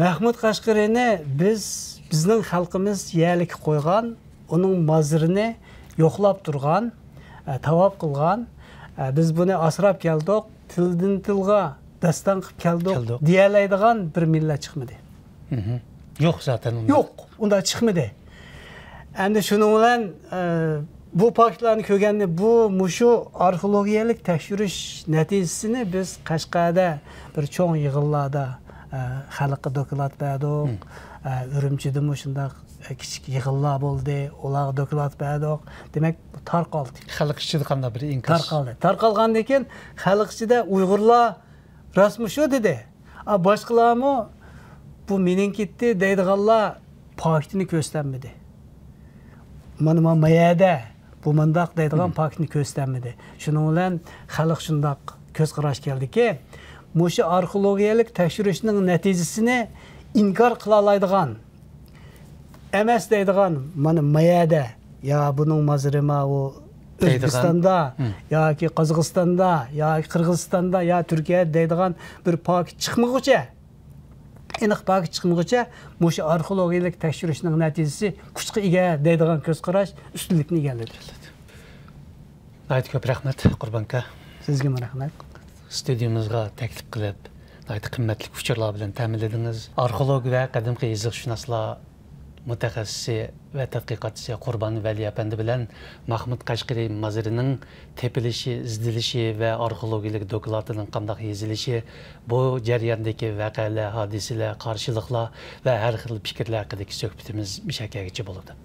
مەھمۇد قەشقىرىنى بىز، بىزنىڭ خەلقىمىز يەرلىككە قويغان، ئۇنىڭ مازىرىنى يوقلاپ تۇرغان، ئە، تاۋاپ قىلغان، ئە، بىز بۇنى ئاسراپ كەلدۇق، تىلدىن تىلغا داستان قىلىپ كەلدۇق، كەلدۇق. دېيەلەيدىغان بىر مىللەت چىقمىدى. يوق زاتەن ئۇنداق. يوق، ئۇنداق چىقمىدى. ئەمدى شۇنىڭ بىلەن، ئە، بۇ پاكىتلارنى كۆرگەندە، بۇ، مۇشۇ ئارخېئولوگىيەلىك تەكشۈرۈش نەتىجىسىنى بىز قەشقەردە بىر چوڭ يىغىنلاردا، ئە، خەلققە دوكلات بەردۇق. ئە، ئۈرۈمچىدىمۇ شۇنداق، ئە، كىچىك يىغىنلار بولدى. ئۇلارغا دوكلات بەردۇق. دېمەك، بۇ تارقالدى. خەلق ئىچىدە قانداق بىر ئىنكاس؟ تارقالدى. تارقالغاندىن كېيىن خەلق ئىچىدە ئۇيغۇرلار راستمۇ شۇ دېدى. ئا، باشقىلارمۇ بۇ مېنىڭكىتتى دەيدىغانلار پاكىتىنى كۆرسىتەلمىدى. مانا، مانا، ما يەردە بۇ مۇنداق دەيدىغان پاكىتنى كۆرسىتەلمىدى. شۇنىڭ بىلەن خەلق شۇنداق كۆز قاراش كەلدىكى، مۇشۇ ئارخېئولوگىيەلىك تەكشۈرۈشنىڭ نەتىجىسىنى ئىنكار قىلالايدىغان، ئەمەس دەيدىغان، مانا، ما يەردە، يا بۇنىڭ مازىرى ماۋۇ دەيدىغان. ئۆزبېكىستاندا، ياكى قازاقىستاندا، ياكى قىرغىزىستاندا، يا تۈركىيەدە دەيدىغان بىر پاكىت چىقمىغۇچە، ئېنىق پاكىت چىقمىغۇچە، مۇشۇ ئارخېئولوگىيەلىك تەكشۈرۈشنىڭ نەتىجىسى كۈچكە ئىگە دەيدىغان كۆز قاراش ئۈستۈنلۈكنى ئىگىلىدى. ناھايىتى كۆپ رەھمەت، قۇربان ئاكا. سىزگىمۇ رەھمەت. ستۇدىيىمىزغا تەكلىپ قىلىپ، ناھايىتى قىممەتلىك ئۇچۇرلار بىلەن تەمىنلىدىڭىز. ئارخېئولوگ ۋە قەدىمكى يېزىقشۇناسلار مۇتەخەسسىسى ۋە تەتقىقاتچىسى قۇربان ۋەلى ئەپەندى بىلەن مەھمۇد قەشقىرى مازىرىنىڭ تېپىلىشى، ئىزدىلىشى ۋە ئارخېئولوگىيەلىك دوكلاتىنىڭ قانداق يېزىلىشى، بۇ جەرياندىكى ۋەقەلەر، ھادىسىلەر، قارشىلىقلار ۋە ھەر خىل پىكىرلەر ھەققىدىكى سۆھبىتىمىز مۇشۇ يەرگىچە بولىدۇ.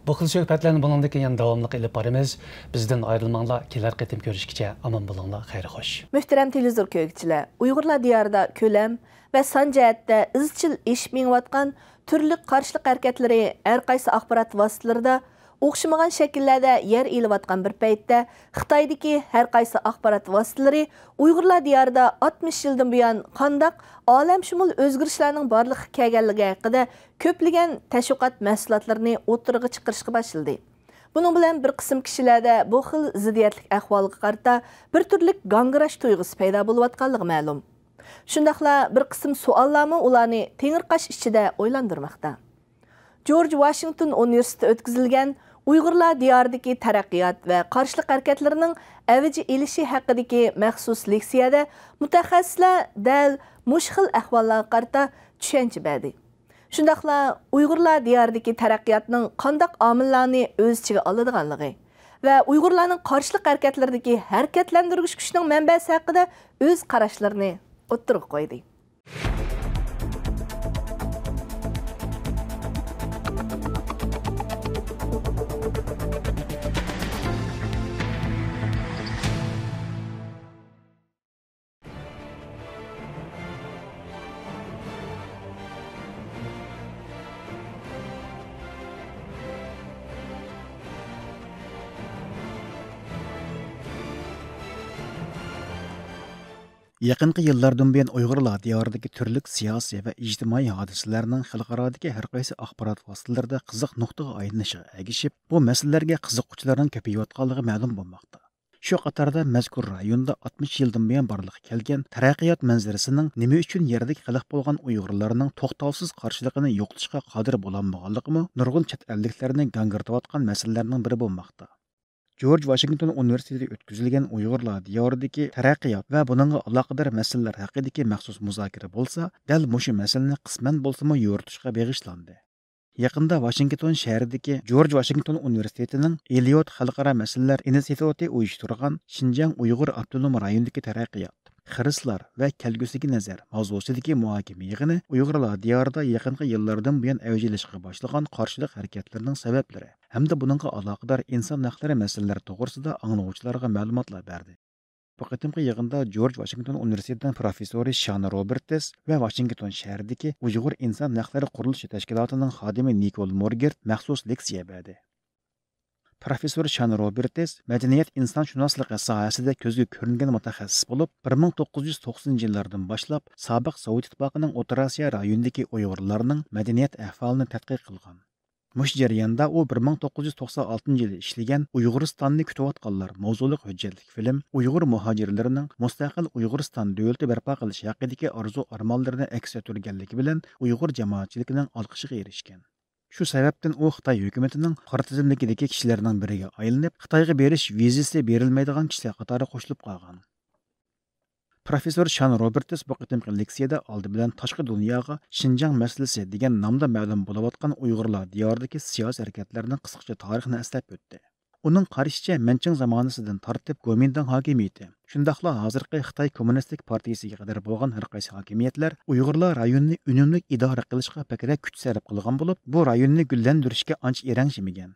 بۇ خىل سۆھبەتلەرنى بۇنىڭدىن كېيىن يەنە داۋاملىق ئېلىپ بارىمىز. بىزدىن ئايرىلماڭلار، كېلەر قېتىم كۆرۈشكىچە ئامان بولۇڭلار، خەير خوش. مۇھتەرەم تېلېۋىزور كۆرگۈچىلەر، ئۇيغۇرلار دىيارىدا كۆلەم ۋە سان جەھەتتە ئىزچىل ئېشىپ مېڭىۋاتقان تۈرلۈك قارشىلىق ھەرىكەتلىرى ھەر قايسى ئاخبارات ۋاسىتىلىرىدا ئوخشىمىغان شەكىللەردە يەر ئېلىۋاتقان بىر پەيتتە، خىتايدىكى ھەر قايسى ئاخبارات ۋاسىتىلىرى ئۇيغۇرلار دىيارىدا ئاتمىش يىلدىن بۇيان قانداق ئالەمشۇمۇل ئۆزگىرىشلەرنىڭ بارلىققا كەلگەنلىكى ھەققىدە كۆپلىگەن تەشۋىقات مەھسۇلاتلىرىنى ئوتتۇرىغا چىقىرىشقا باشلىدى. بۇنىڭ بىلەن بىر قىسىم كىشىلەردە بۇ خىل زىددىيەتلىك ئەھۋالغا قارىتا بىر تۈرلۈك گاڭگىراش تۇيغۇسى پەيدا بولۇۋاتقانلىقى مەلۇم. شۇنداقلا بىر قىسىم سوئاللارمۇ ئۇلارنى تېڭىرقاش ئىچىدە ئويلاندۇرماقتا. جورج ۋاشىنگتون ئۇنىۋېرسىتېتىدا ئۆتكۈزۈلگەن ئۇيغۇرلار دىيارىدىكى تەرەققىيات ۋە قارشىلىق ھەرىكەتلىرىنىڭ ئەۋج ئېلىشى ھەققىدىكى مەخسۇس لېكسىيەدە مۇتەخەسسىسلەر دەل مۇشۇ خىل ئەھۋاللارغا قارىتا چۈشەنچە بەردى. شۇنداقلا ئۇيغۇرلار دىيارىدىكى تەرەققىياتنىڭ قانداق ئامىللارنى ئۆز ئىچىگە ئالىدىغانلىقى ۋە ئۇيغۇرلارنىڭ قارشىلىق ھەرىكەتلىرىدىكى ھەرىكەتلەندۈرگۈچ كۈچنىڭ مەنبەسى ھەققىدە ئۆز قاراشلىرىنى ئوتتۇرىغا قويدى. يېقىنقى يىللاردىن بۇيان ئۇيغۇرلار دىيارىدىكى تۈرلۈك سىياسىي ۋە ئىجتىمائىي ھادىسىلەرنىڭ خەلقئارادىكى ھەر قايسى ئاخبارات ۋاسىتىلىرىدە قىزىق نۇقتىغا ئايلىنىشىغا ئەگىشىپ، بۇ مەسىلىلەرگە قىزىققۇچىلارنىڭ كۆپىيىۋاتقانلىقى مەلۇم بولماقتا. شۇ قاتاردا مەزكۇر رايوندا ئاتمىش يىلدىن بۇيان بارلىققا كەلگەن تەرەققىيات مەنزىرىسىنىڭ نېمە ئۈچۈن يەردىكى خەلق بولغان ئۇيغۇرلارنىڭ توختاۋسىز قارشىلىقىنى يوقىتىشقا قادىر بولالمىغانلىقىمۇ نۇرغۇن چەت ئەللىكلەرنى گاڭگىرىتىۋاتقان مەسىلىلەرنىڭ بىرى بولماقتا. جورج ۋاشىنگتون ئۇنىۋېرسىتېتىدا ئۆتكۈزۈلگەن ئۇيغۇرلار دىيارىدىكى تەرەققىيات ۋە بۇنىڭغا ئالاقىدار مەسىلىلەر ھەققىدىكى مەخسۇس مۇزاكىرە بولسا، دەل مۇشۇ مەسىلىنى قىسمەن بولسىمۇ يورۇتۇشقا بېغىشلاندى. يېقىندا ۋاشىنگتون شەھىرىدىكى جورج ۋاشىنگتون ئۇنىۋېرسىتېتىنىڭ ئېلىيوت خەلقئارا مەسىلىلەر ئىنستىتۇتى ئۇيۇشتۇرغان شىنجاڭ ئۇيغۇر ئاپتونوم رايونىدىكى تەرەققىيات، خىرىسلار ۋە كەلگۈسىگە نەزەر ماۋزۇسىدىكى مۇھاكىمە يىغىنى ئۇيغۇرلار دىيارىدا يېقىنقى يىللاردىن بۇيان ئەۋج ئېلىشقا باشلىغان قارشىلىق ھەرىكەتلىرىنىڭ سەۋەبلىرى ھەمدە بۇنىڭغا ئالاقىدار ئىنسان ھەقلىرى مەسىلىلىرى توغرىسىدا ئاڭلىغۇچىلارغا مەلۇماتلار بەردى. بۇ قېتىمقى يىغىندا جورج ۋاشىنگتون ئۇنىۋېرسىتېتىنىڭ پروفېسسورى شان روبېرتس ۋە ۋاشىنگتون شەھىرىدىكى ئۇيغۇر ئىنسان ھەقلىرى قۇرۇلۇشى تەشكىلاتىنىڭ خادىمى نىكول مورگېرت مەخسۇس لېكسىيە بەردى. پروفېسسور شان روبېرتس مەدەنىيەت ئىنسانشۇناسلىقى ساھەسىدە كۆزگە كۆرۈنگەن مۇتەخەسسىس بولۇپ، بىر مىڭ توققۇز يۈز توقسىنىنچى يىللاردىن باشلاپ سابىق سوۋېت ئىتتىپاقىنىڭ ئوتتۇرا ئاسىيا رايونىدىكى ئۇيغۇرلارنىڭ مەدەنىيەت ئەھۋالىنى تەتقىق قىلغان. مۇشۇ جەرياندا ئۇ بىر مىڭ توققۇز يۈز توقسان ئالتىنچى يىلى ئىشلىگەن ئۇيغۇرىستاننى كۈتۈۋاتقانلار ماۋزۇلۇق ھۆججەتلىك فىلىم، ئۇيغۇر مۇھاجىرلىرىنىڭ مۇستەقىل ئۇيغۇرىستان دۆلىتى بەرپا قىلىش ھەققىدىكى ئارزۇ ئارمانلىرىنى ئەكس ئەتتۈرگەنلىكى بىلەن ئۇيغۇر جامائەتچىلىكىنىڭ ئالقىشىغا ئېرىشكەن. شۇ سەۋەبتىن ئۇ خىتاي ھۆكۈمىتىنىڭ قارا تىزىملىكىدىكى كىشىلەرنىڭ بىرىگە ئايلىنىپ، خىتايغا بېرىش ۋىزىسى بېرىلمەيدىغان كىشىلەر قاتارىغا قوشۇلۇپ قالغان. پروفېسسور شان روبېرتس بۇ قېتىمقى لېكسىيەدە ئالدى بىلەن تاشقى دۇنياغا شىنجاڭ مەسىلىسى دېگەن نامدا مەلۇم بولۇۋاتقان ئۇيغۇرلار دىيارىدىكى سىياسىي ھەرىكەتلەرنىڭ قىسقىچە تارىخىنى ئەسلەپ ئۆتتى. ئۇنىڭ قارىشىچە، مەنچىڭ زامانىسىدىن تارتىپ گومىنداڭ ھاكىمىيىتى، شۇنداقلا ھازىرقى خىتاي كوممۇنىستىك پارتىيىسىگە قەدەر بولغان ھەر قايسى ھاكىمىيەتلەر ئۇيغۇرلار رايونىنى ئۈنۈملۈك ئىدارە قىلىشقا بەكرەك كۈچ سەرپ قىلغان بولۇپ، بۇ رايوننى گۈللەندۈرۈشكە ئانچە ئېرەنشىمىگەن.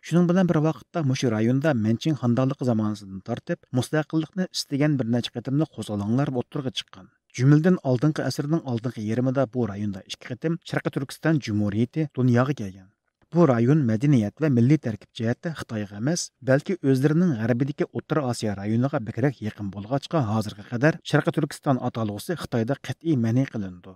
شۇنىڭ بىلەن بىر ۋاقىتتا، مۇشۇ رايوندا مەنچىڭ خانىدانلىقى زامانىسىدىن تارتىپ مۇستەقىللىقنى ئىستىگەن بىر نەچچە قېتىملىق قوزغىلاڭلار ئوتتۇرىغا چىققان. جۈملىدىن ئالدىنقى ئەسىرنىڭ ئالدىنقى يېرىمىدا بۇ رايوندا ئىككى قېتىم شەرقىي تۈركىستان جۇمھۇرىيىتى دۇنياغا كەلگەن. بۇ رايون مەدەنىيەت ۋە مىللىي تەركىب جەھەتتە خىتايغا ئەمەس، بەلكى ئۆزلىرىنىڭ غەربىدىكى ئوتتۇرا ئاسىيا رايونىغا بەكرەك يېقىن بولغاچقا، ھازىرغا قەدەر شەرقىي تۈركىستان ئاتالغۇسى خىتايدا قەتئىي مەنئى قىلىنىدۇ.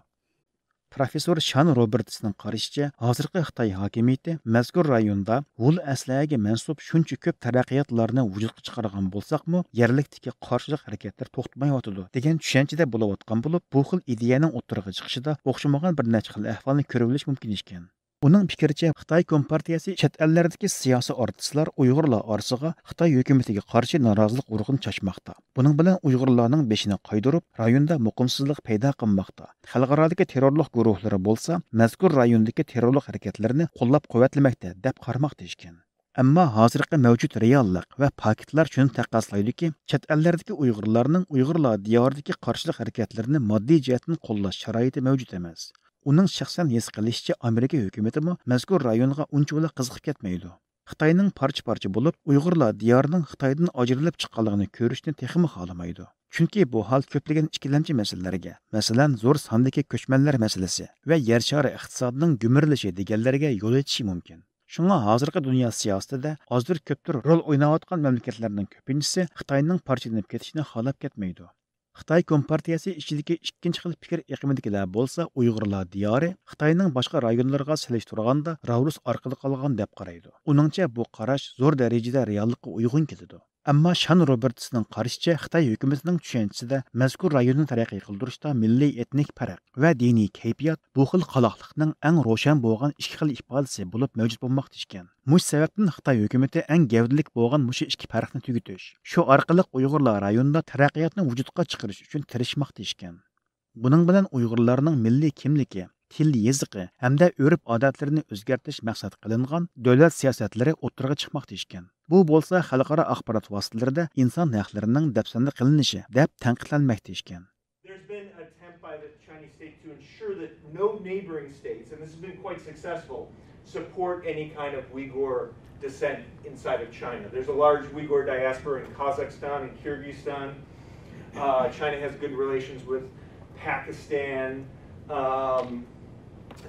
پروفېسسور شان روبېرتسنىڭ قارىشىچە، ھازىرقى خىتاي ھاكىمىيىتى مەزكۇر رايوندا ھۇل ئەسلىھەگە مەنسۇپ شۇنچە كۆپ تەرەققىياتلارنى ۋۇجۇدقا چىقارغان بولساقمۇ، يەرلىكتىكى قارشىلىق ھەرىكەتلىرى توختىمايۋاتىدۇ، دېگەن چۈشەنچىدە بولۇۋاتقان بولۇپ، بۇ خىل ئىدىيەنىڭ ئوتتۇرىغا چىقىشىدا ئوخشىمىغان بىر نەچچە خىل ئەھۋالنى كۆرۈۋېلىش مۇمكىن ئىكەن. ئۇنىڭ پىكرىچە، خىتاي كومپارتىيەسى چەت ئەللەردىكى سىياسىي ئارتىسلار ئۇيغۇرلار ئارىسىغا خىتاي ھۆكۈمىتىگە قارشى نارازىلىق ئۇرۇقىنى چاچماقتا. بۇنىڭ بىلەن ئۇيغۇرلارنىڭ بېشىنى قايدۇرۇپ، رايوندا مۇقىمسىزلىق پەيدا قىلماقتا. خەلقئارادىكى تېررورلۇق گۇرۇھلىرى بولسا مەزكۇر رايوندىكى تېررورلۇق ھەرىكەتلىرىنى قوللاپ-قۇۋۋەتلىمەكتە، دەپ قارىماقتا ئىكەن. ئەمما ھازىرقى مەۋجۇت رېئاللىق ۋە پاكىتلار شۇنى تەقەززالايدۇكى، چەت ئەللەردىكى ئۇيغۇرلارنىڭ ئۇيغۇرلار دىيارىدىكى قارشىلىق ھەرىكەتلىرىنى ماددىي جەھەتتىن قوللاش شارائىتى مەۋجۇت ئەمەس. ئۇنىڭ شەخسەن ھېس قىلىشىچە، ئامېرىكا ھۆكۈمىتىمۇ مەزكۇر رايونغا ئۇنچىۋالا قىزىقىپ كەتمەيدۇ. خىتاينىڭ پارچە-پارچە بولۇپ، ئۇيغۇرلار دىيارىنىڭ خىتايدىن ئاجرىلىپ چىققانلىقىنى كۆرۈشنى تېخىمۇ خالىمايدۇ. چۈنكى بۇ ھال كۆپلىگەن ئىككىلەمچى مەسىلىلەرگە، مەسىلەن، زور ساندىكى كۆچمەنلەر مەسىلىسى ۋە يەر شارى ئىقتىسادىنىڭ گۈمۈرۈلۈشى دېگەنلەرگە يول ئېچىشى مۇمكىن. شۇڭا ھازىرقى دۇنيا سىياسىتىدە ئازدۇر كۆپتۇر رول ئويناۋاتقان مەملىكەتلەرنىڭ كۆپىنچىسى خىتاينىڭ پارچىلىنىپ كېتىشىنى خالاپ كەتمەيدۇ. خىتاي كومپارتىيەسى ئىچىدىكى ئىككىنچى خىل پىكىر ئېقىمىدىكىلەر بولسا ئۇيغۇرلار دىيارى خىتاينىڭ باشقا رايونلىرىغا سېلىشتۇرغاندا راۋرۇس ئارقىدا قالغان دەپ قارايدۇ. ئۇنىڭچە بۇ قاراش زور دەرىجىدە رېئاللىققا ئۇيغۇن كېلىدۇ. ئەمما شان روبېرتسنىڭ قارىشىچە، خىتاي ھۆكۈمىتىنىڭ چۈشەنچىسىدە مەزكۇر رايوننى تەرەققىي قىلدۇرۇشتا مىللىي ئېتنىك پەرق ۋە دىنىي كەيپىيات بۇ خىل قالاقلىقنىڭ ئەڭ روشەن بولغان ئىككى خىل ئىپادىسى بولۇپ مەۋجۇت بولماقتا ئىكەن. مۇشۇ سەۋەبتىن خىتاي ھۆكۈمىتى ئەڭ گەۋدىلىك بولغان مۇشۇ ئىككى پەرقنى تۈگىتىش، شۇ ئارقىلىق ئۇيغۇرلار رايونىدا تەرەققىياتنى ۋۇجۇدقا چىقىرىش ئۈچۈن تىرىشماقتا ئىكەن. بۇنىڭ بىلەن ئۇيغۇرلارنىڭ مىللىي كىملىكى، تىل، يېزىقى ھەمدە ئۆرپ-ئادەتلىرىنى ئۆزگەرتىش مەقسەت قىلىنغان دۆلەت سىياسەتلىرى ئوتتۇرىغا چىقماقتا ئىكەن. بۇ بولسا خەلقئارا ئاخبارات ۋاسىتىلىرىدە ئىنسان ھەقلىرىنىڭ دەپسەندە قىلىنىشى دەپ تەنقىدلەنمەكتە ئىكەن. There's been an attempt by the Chinese state to ensure that no neighboring states, and this has been quite successful, support any kind of Uyghur dissent inside of China. There's a large Uyghur diaspora in Kazakhstan and Kyrgyzstan. Uh, China has good relations with Pakistan. Um,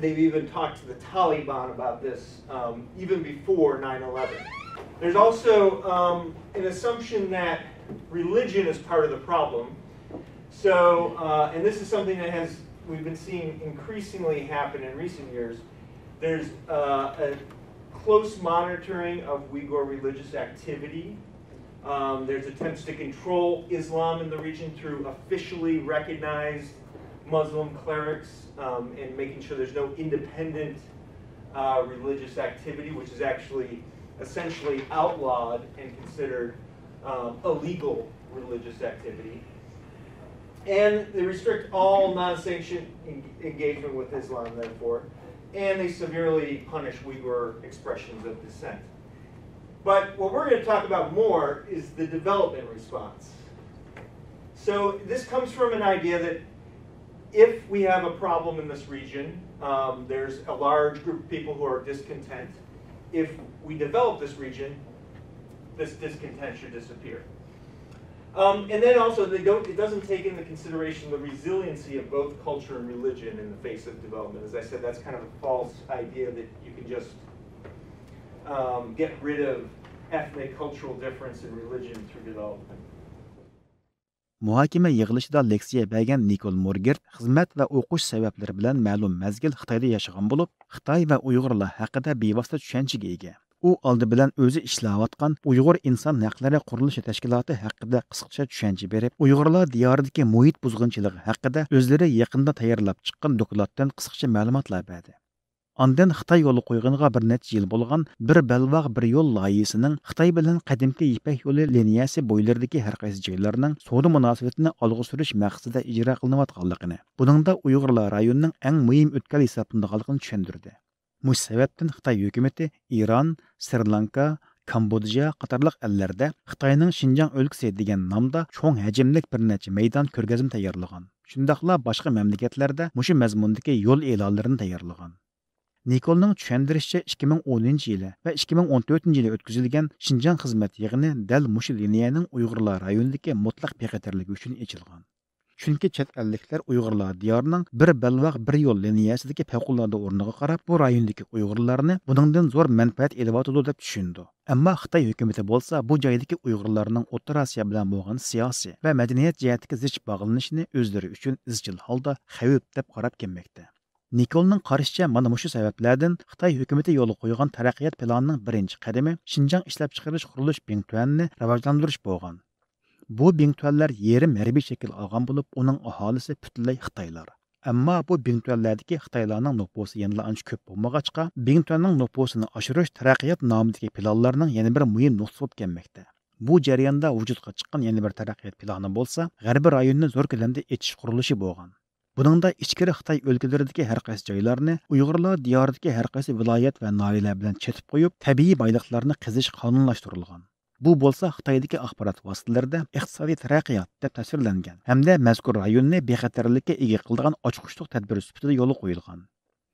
they've even talked to the Taliban about this, um, even before nine eleven. There's also, um, an assumption that religion is part of the problem. So, uh, and this is something that has, we've been seeing increasingly happen in recent years. There's, uh, a close monitoring of Uyghur religious activity. Um, there's attempts to control Islam in the region through officially recognized Muslim clerics um, and making sure there's no independent uh, religious activity, which is actually essentially outlawed and considered um, illegal religious activity. And they restrict all non sanctioned engagement with Islam, therefore, and they severely punish Uyghur expressions of dissent. But what we're going to talk about more is the development response. So this comes from an idea that if we have a problem in this region, um, there's a large group of people who are discontent. If we develop this region, this discontent should disappear. Um, and then also, they don't, it doesn't take into consideration the resiliency of both culture and religion in the face of development. As I said, that's kind of a false idea that you can just um, get rid of ethnic cultural difference in religion through development. مۇھاكىمە يىغىلىشىدا لېكسىيە بەرگەن نىكول مورگېرت خىزمەت ۋە ئوقۇش سەۋەبلىرى بىلەن مەلۇم مەزگىل خىتايدا ياشىغان بولۇپ، خىتاي ۋە ئۇيغۇرلار ھەققىدە بىۋاسىتە چۈشەنچىگە ئىگە. ئۇ ئالدى بىلەن ئۆزى ئىشلەۋاتقان ئۇيغۇر ئىنسان ھەقلىرى قۇرۇلۇشى تەشكىلاتى ھەققىدە قىسقىچە چۈشەنچە بېرىپ، ئۇيغۇرلار دىيارىدىكى مۇھىت بۇزغۇنچىلىقى ھەققىدە ئۆزلىرى يېقىندا تەييارلاپ چىققان دوكلاتتىن قىسقىچە مەلۇماتلار بەردى. ئاندىن خىتاي يولغا قويغىنىغا بىر نەچچە يىل بولغان بىر بەلباغ بىر يول لايىھىسىنىڭ خىتاي بىلەن قەدىمكى يىپەك يولى لىنىيەسى بويلىرىدىكى ھەرقايسى جايلارنىڭ سودا مۇناسىۋىتىنى ئالغا سۈرۈش مەقسىتىدە ئىجرا قىلىنىۋاتقانلىقىنى، بۇنىڭدا ئۇيغۇرلار رايونىنىڭ ئەڭ مۇھىم ئۆتكەل ھېسابلىنىدىغانلىقىنى چۈشەندۈردى. مۇشۇ سەۋەبتىن خىتاي ھۆكۈمىتى ئىران، سرى لانكا، كامبودژا قاتارلىق ئەللەردە خىتاينىڭ شىنجاڭ ئۆلكىسى دېگەن نامدا چوڭ ھەجىملىك بىر نەچچە مەيدان كۆرگەزمە تەييارلىغان. شۇنداقلا باشقا مەملىكەتلەردە مۇشۇ مەزمۇندىكى يول ئېلانلىرىنى تەييارلىغان. نىكولنىڭ چۈشەندۈرۈشىچە، ئىككى مىڭ ئونىنچى يىلى ۋە ئىككى مىڭ ئون تۆتىنچى يىلى ئۆتكۈزۈلگەن شىنجاڭ خىزمەت يىغىنى دەل مۇشۇ لىنىيەنىڭ ئۇيغۇرلار رايونىدىكى مۇتلەق بىخەتەرلىكى ئۈچۈن ئېچىلغان. چۈنكى چەت ئەللىكلەر ئۇيغۇرلار دىيارىنىڭ بىر بەلباغ بىر يول لىنىيەسىدىكى پەۋقۇلئاددە ئورنىغا قاراپ، بۇ رايوندىكى ئۇيغۇرلارنى بۇنىڭدىن زور مەنپەئەت ئېلىۋاتىدۇ دەپ چۈشىنىدۇ. ئەمما خىتاي ھۆكۈمىتى بولسا بۇ جايدىكى ئۇيغۇرلارنىڭ ئوتتۇرا ئاسىيا بىلەن بولغان سىياسىي ۋە مەدەنىيەت جەھەتتىكى زىچ باغلىنىشىنى ئۆزلىرى ئۈچۈن ئىزچىل ھالدا خەۋپ دەپ قاراپ كەلمەكتە. نىكولنىڭ قارىشىچە، مانا مۇشۇ سەۋەبلەردىن خىتاي ھۆكۈمىتى يولغا قويغان تەرەققىيات پىلانىنىڭ بىرىنچى قەدىمى شىنجاڭ ئىشلەپچىقىرىش قۇرۇلۇش بىڭتۈەنىنى راۋاجلاندۇرۇش بولغان. بۇ بىڭتۈەنلەر يېرىم ھەربىي شەكىل ئالغان بولۇپ، ئۇنىڭ ئاھالىسى پۈتۈنلەي خىتايلار. ئەمما بۇ بىڭتۈەنلەردىكى خىتايلارنىڭ نوپۇسى يەنىلا ئانچە كۆپ بولمىغاچقا، بىڭتۈەننىڭ نوپۇسىنى ئاشۇرۇش تەرەققىيات نامىدىكى پىلانلارنىڭ يەنە بىر مۇھىم نۇقتىسى بولۇپ كەلمەكتە. بۇ جەرياندا ۋۇجۇدقا چىققان يەنە بىر تەرەققىيات پىلانى بولسا، غەربىي رايوننى زور كۆلەمدە ئېچىش قۇرۇلۇشى بولغان. بۇنىڭدا ئىچكىرى خىتاي ئۆلكىلىرىدىكى ھەرقايسى جايلارنى، ئۇيغۇرلار دىيارىدىكى ھەرقايسى ۋىلايەت ۋە ناھىيەلەر بىلەن چېتىپ قويۇپ، تەبىئىي بايلىقلارنى قېزىش قانۇنلاشتۇرۇلغان. بۇ بولسا خىتايدىكى ئاخبارات ۋاسىتىلىرىدە ئىقتىسادىي تەرەققىيات دەپ تەسۋىرلەنگەن ھەمدە مەزكۇر رايوننى بىخەتەرلىككە ئىگە قىلىدىغان ئاچقۇچلۇق تەدبىر سۈپىتىدە يولغا قويۇلغان.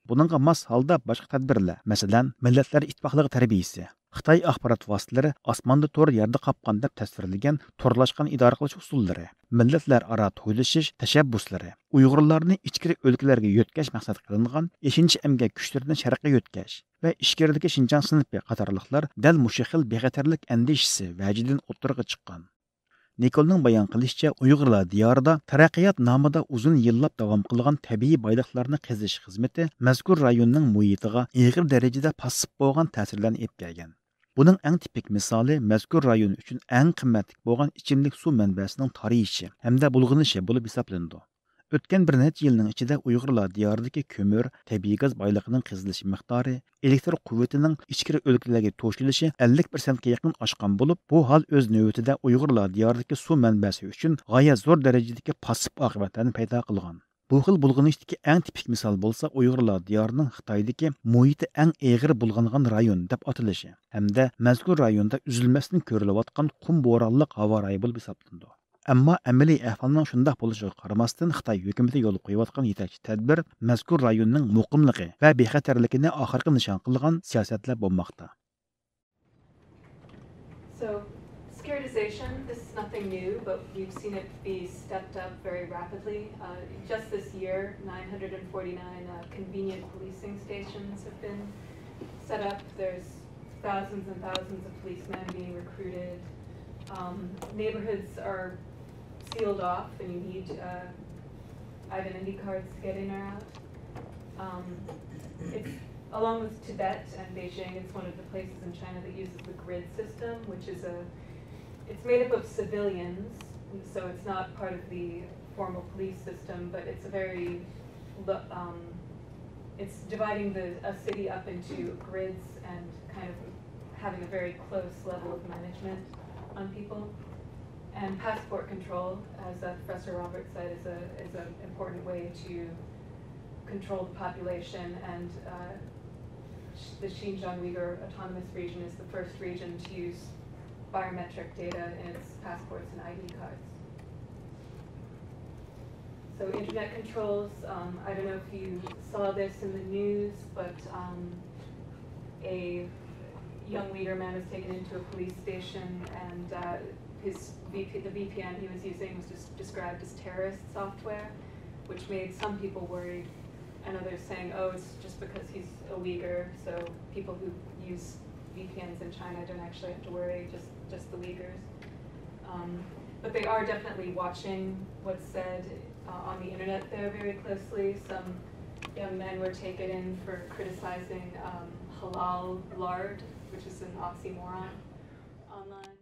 بۇنىڭغا ماس ھالدا باشقا تەدبىرلەر، مەسىلەن، مىللەتلەر ئىتتىپاقلىقى تەربىيىسى، خىتاي ئاخبارات ۋاسىتىلىرى ئاسماندا تور، يەردە قاپقان دەپ تەسۋىرلىگەن تورلاشقان ئىدارە قىلىش ئۇسۇللىرى، مىللەتلەر ئارا تويلىشىش تەشەببۇسلىرى، ئۇيغۇرلارنى ئىچكىرى ئۆلكىلەرگە يۆتكەش مەقسەت قىلىنغان ئېشىنچا ئەمگەك كۈچلىرىنى شەرققە يۆتكەش ۋە ئىچكىرىدىكى شىنجاڭ سىنىپى قاتارلىقلار دەل مۇشۇ خىل بىخەتەرلىك ئەندىشىسى ۋەجىدىن ئوتتۇرىغا چىققان. نىكولنىڭ بايان قىلىشىچە، ئۇيغۇرلار دىيارىدا تەرەققىيات نامىدا ئۇزۇن يىللاپ داۋام قىلغان تەبىئىي بايلىقلارنى قېزىش خىزمىتى مەزكۇر رايوننىڭ مۇھىتىغا ئېغىر دەرىجىدە پاسسىپ بولغان تەسىرلەرنى ئېلىپ كەلگەن. بۇنىڭ ئەڭ تىپىك مىسالى مەزكۇر رايون ئۈچۈن ئەڭ قىممەتلىك بولغان ئىچىملىك سۇ مەنبەسىنىڭ تارىيىشى ھەمدە بۇلغىنىشى بولۇپ ھېسابلىنىدۇ. ئۆتكەن بىر نەچچە يىلنىڭ ئىچىدە ئۇيغۇرلار دىيارىدىكى كۆمۈر، تەبىئىي گاز بايلىقىنىڭ قېزىلىش مىقدارى، ئېلېكتر قۇۋۋىتىنىڭ ئىچكىرى ئۆلكىلەرگە توشۇلۇشى ئەللىك پىرسەنتكە يېقىن ئاشقان بولۇپ، بۇ ھال ئۆز نۆۋىتىدە ئۇيغۇرلار دىيارىدىكى سۇ مەنبەسى ئۈچۈن غايەت زور دەرىجىدىكى پاسسىپ ئاقىۋەتلەرنى پەيدا قىلغان. بۇ خىل بۇلغىنىشتىكى ئەڭ تىپىك مىسال بولسا ئۇيغۇرلار دىيارىنىڭ خىتايدىكى مۇھىتى ئەڭ ئېغىر بۇلغانغان رايون دەپ ئاتىلىشى ھەمدە مەزكۇر رايوندا ئۈزۈلمەستىن كۆرۈلۈۋاتقان قۇم بورانلىق ھاۋا رايى بولۇپ ھېسابلىنىدۇ. ئەمما ئەمەلىي ئەھۋالنىڭ شۇنداق بولۇشىغا قارىماستىن، خىتاي ھۆكۈمىتى يولغا قويۇۋاتقان يېتەكچى تەدبىر مەزكۇر رايوننىڭ مۇقىملىقى ۋە بىخەتەرلىكىنى ئاخىرقى نىشان قىلغان سىياسەتلەر بولماقتا. So, securitization, this is nothing new, but we've seen it be stepped up very rapidly. Uh, just this year, nine hundred forty-nine uh, convenient policing stations have been set up. There's thousands and thousands of policemen being recruited. Um, neighborhoods are sealed off, and you need uh, identity cards to get in or out. Um, it's along with Tibet and Beijing. It's one of the places in China that uses the grid system, which is a It's made up of civilians, so it's not part of the formal police system, but it's a very, lo- um, it's dividing the, a city up into grids and kind of having a very close level of management on people. And passport control, as uh, Professor Robert said, is a, is an important way to control the population. And uh, the Xinjiang Uyghur Autonomous Region is the first region to use biometric data in its passports and I D cards. So internet controls, um, I don't know if you saw this in the news, but um, a young Uyghur man was taken into a police station and uh, his V P, the V P N he was using was just described as terrorist software, which made some people worried and others saying, oh, it's just because he's a Uyghur, so people who use V P Ns in China don't actually have to worry, just, just the Uyghurs. Um, but they are definitely watching what's said uh, on the internet there very closely. Some young men were taken in for criticizing um, halal lard, which is an oxymoron online.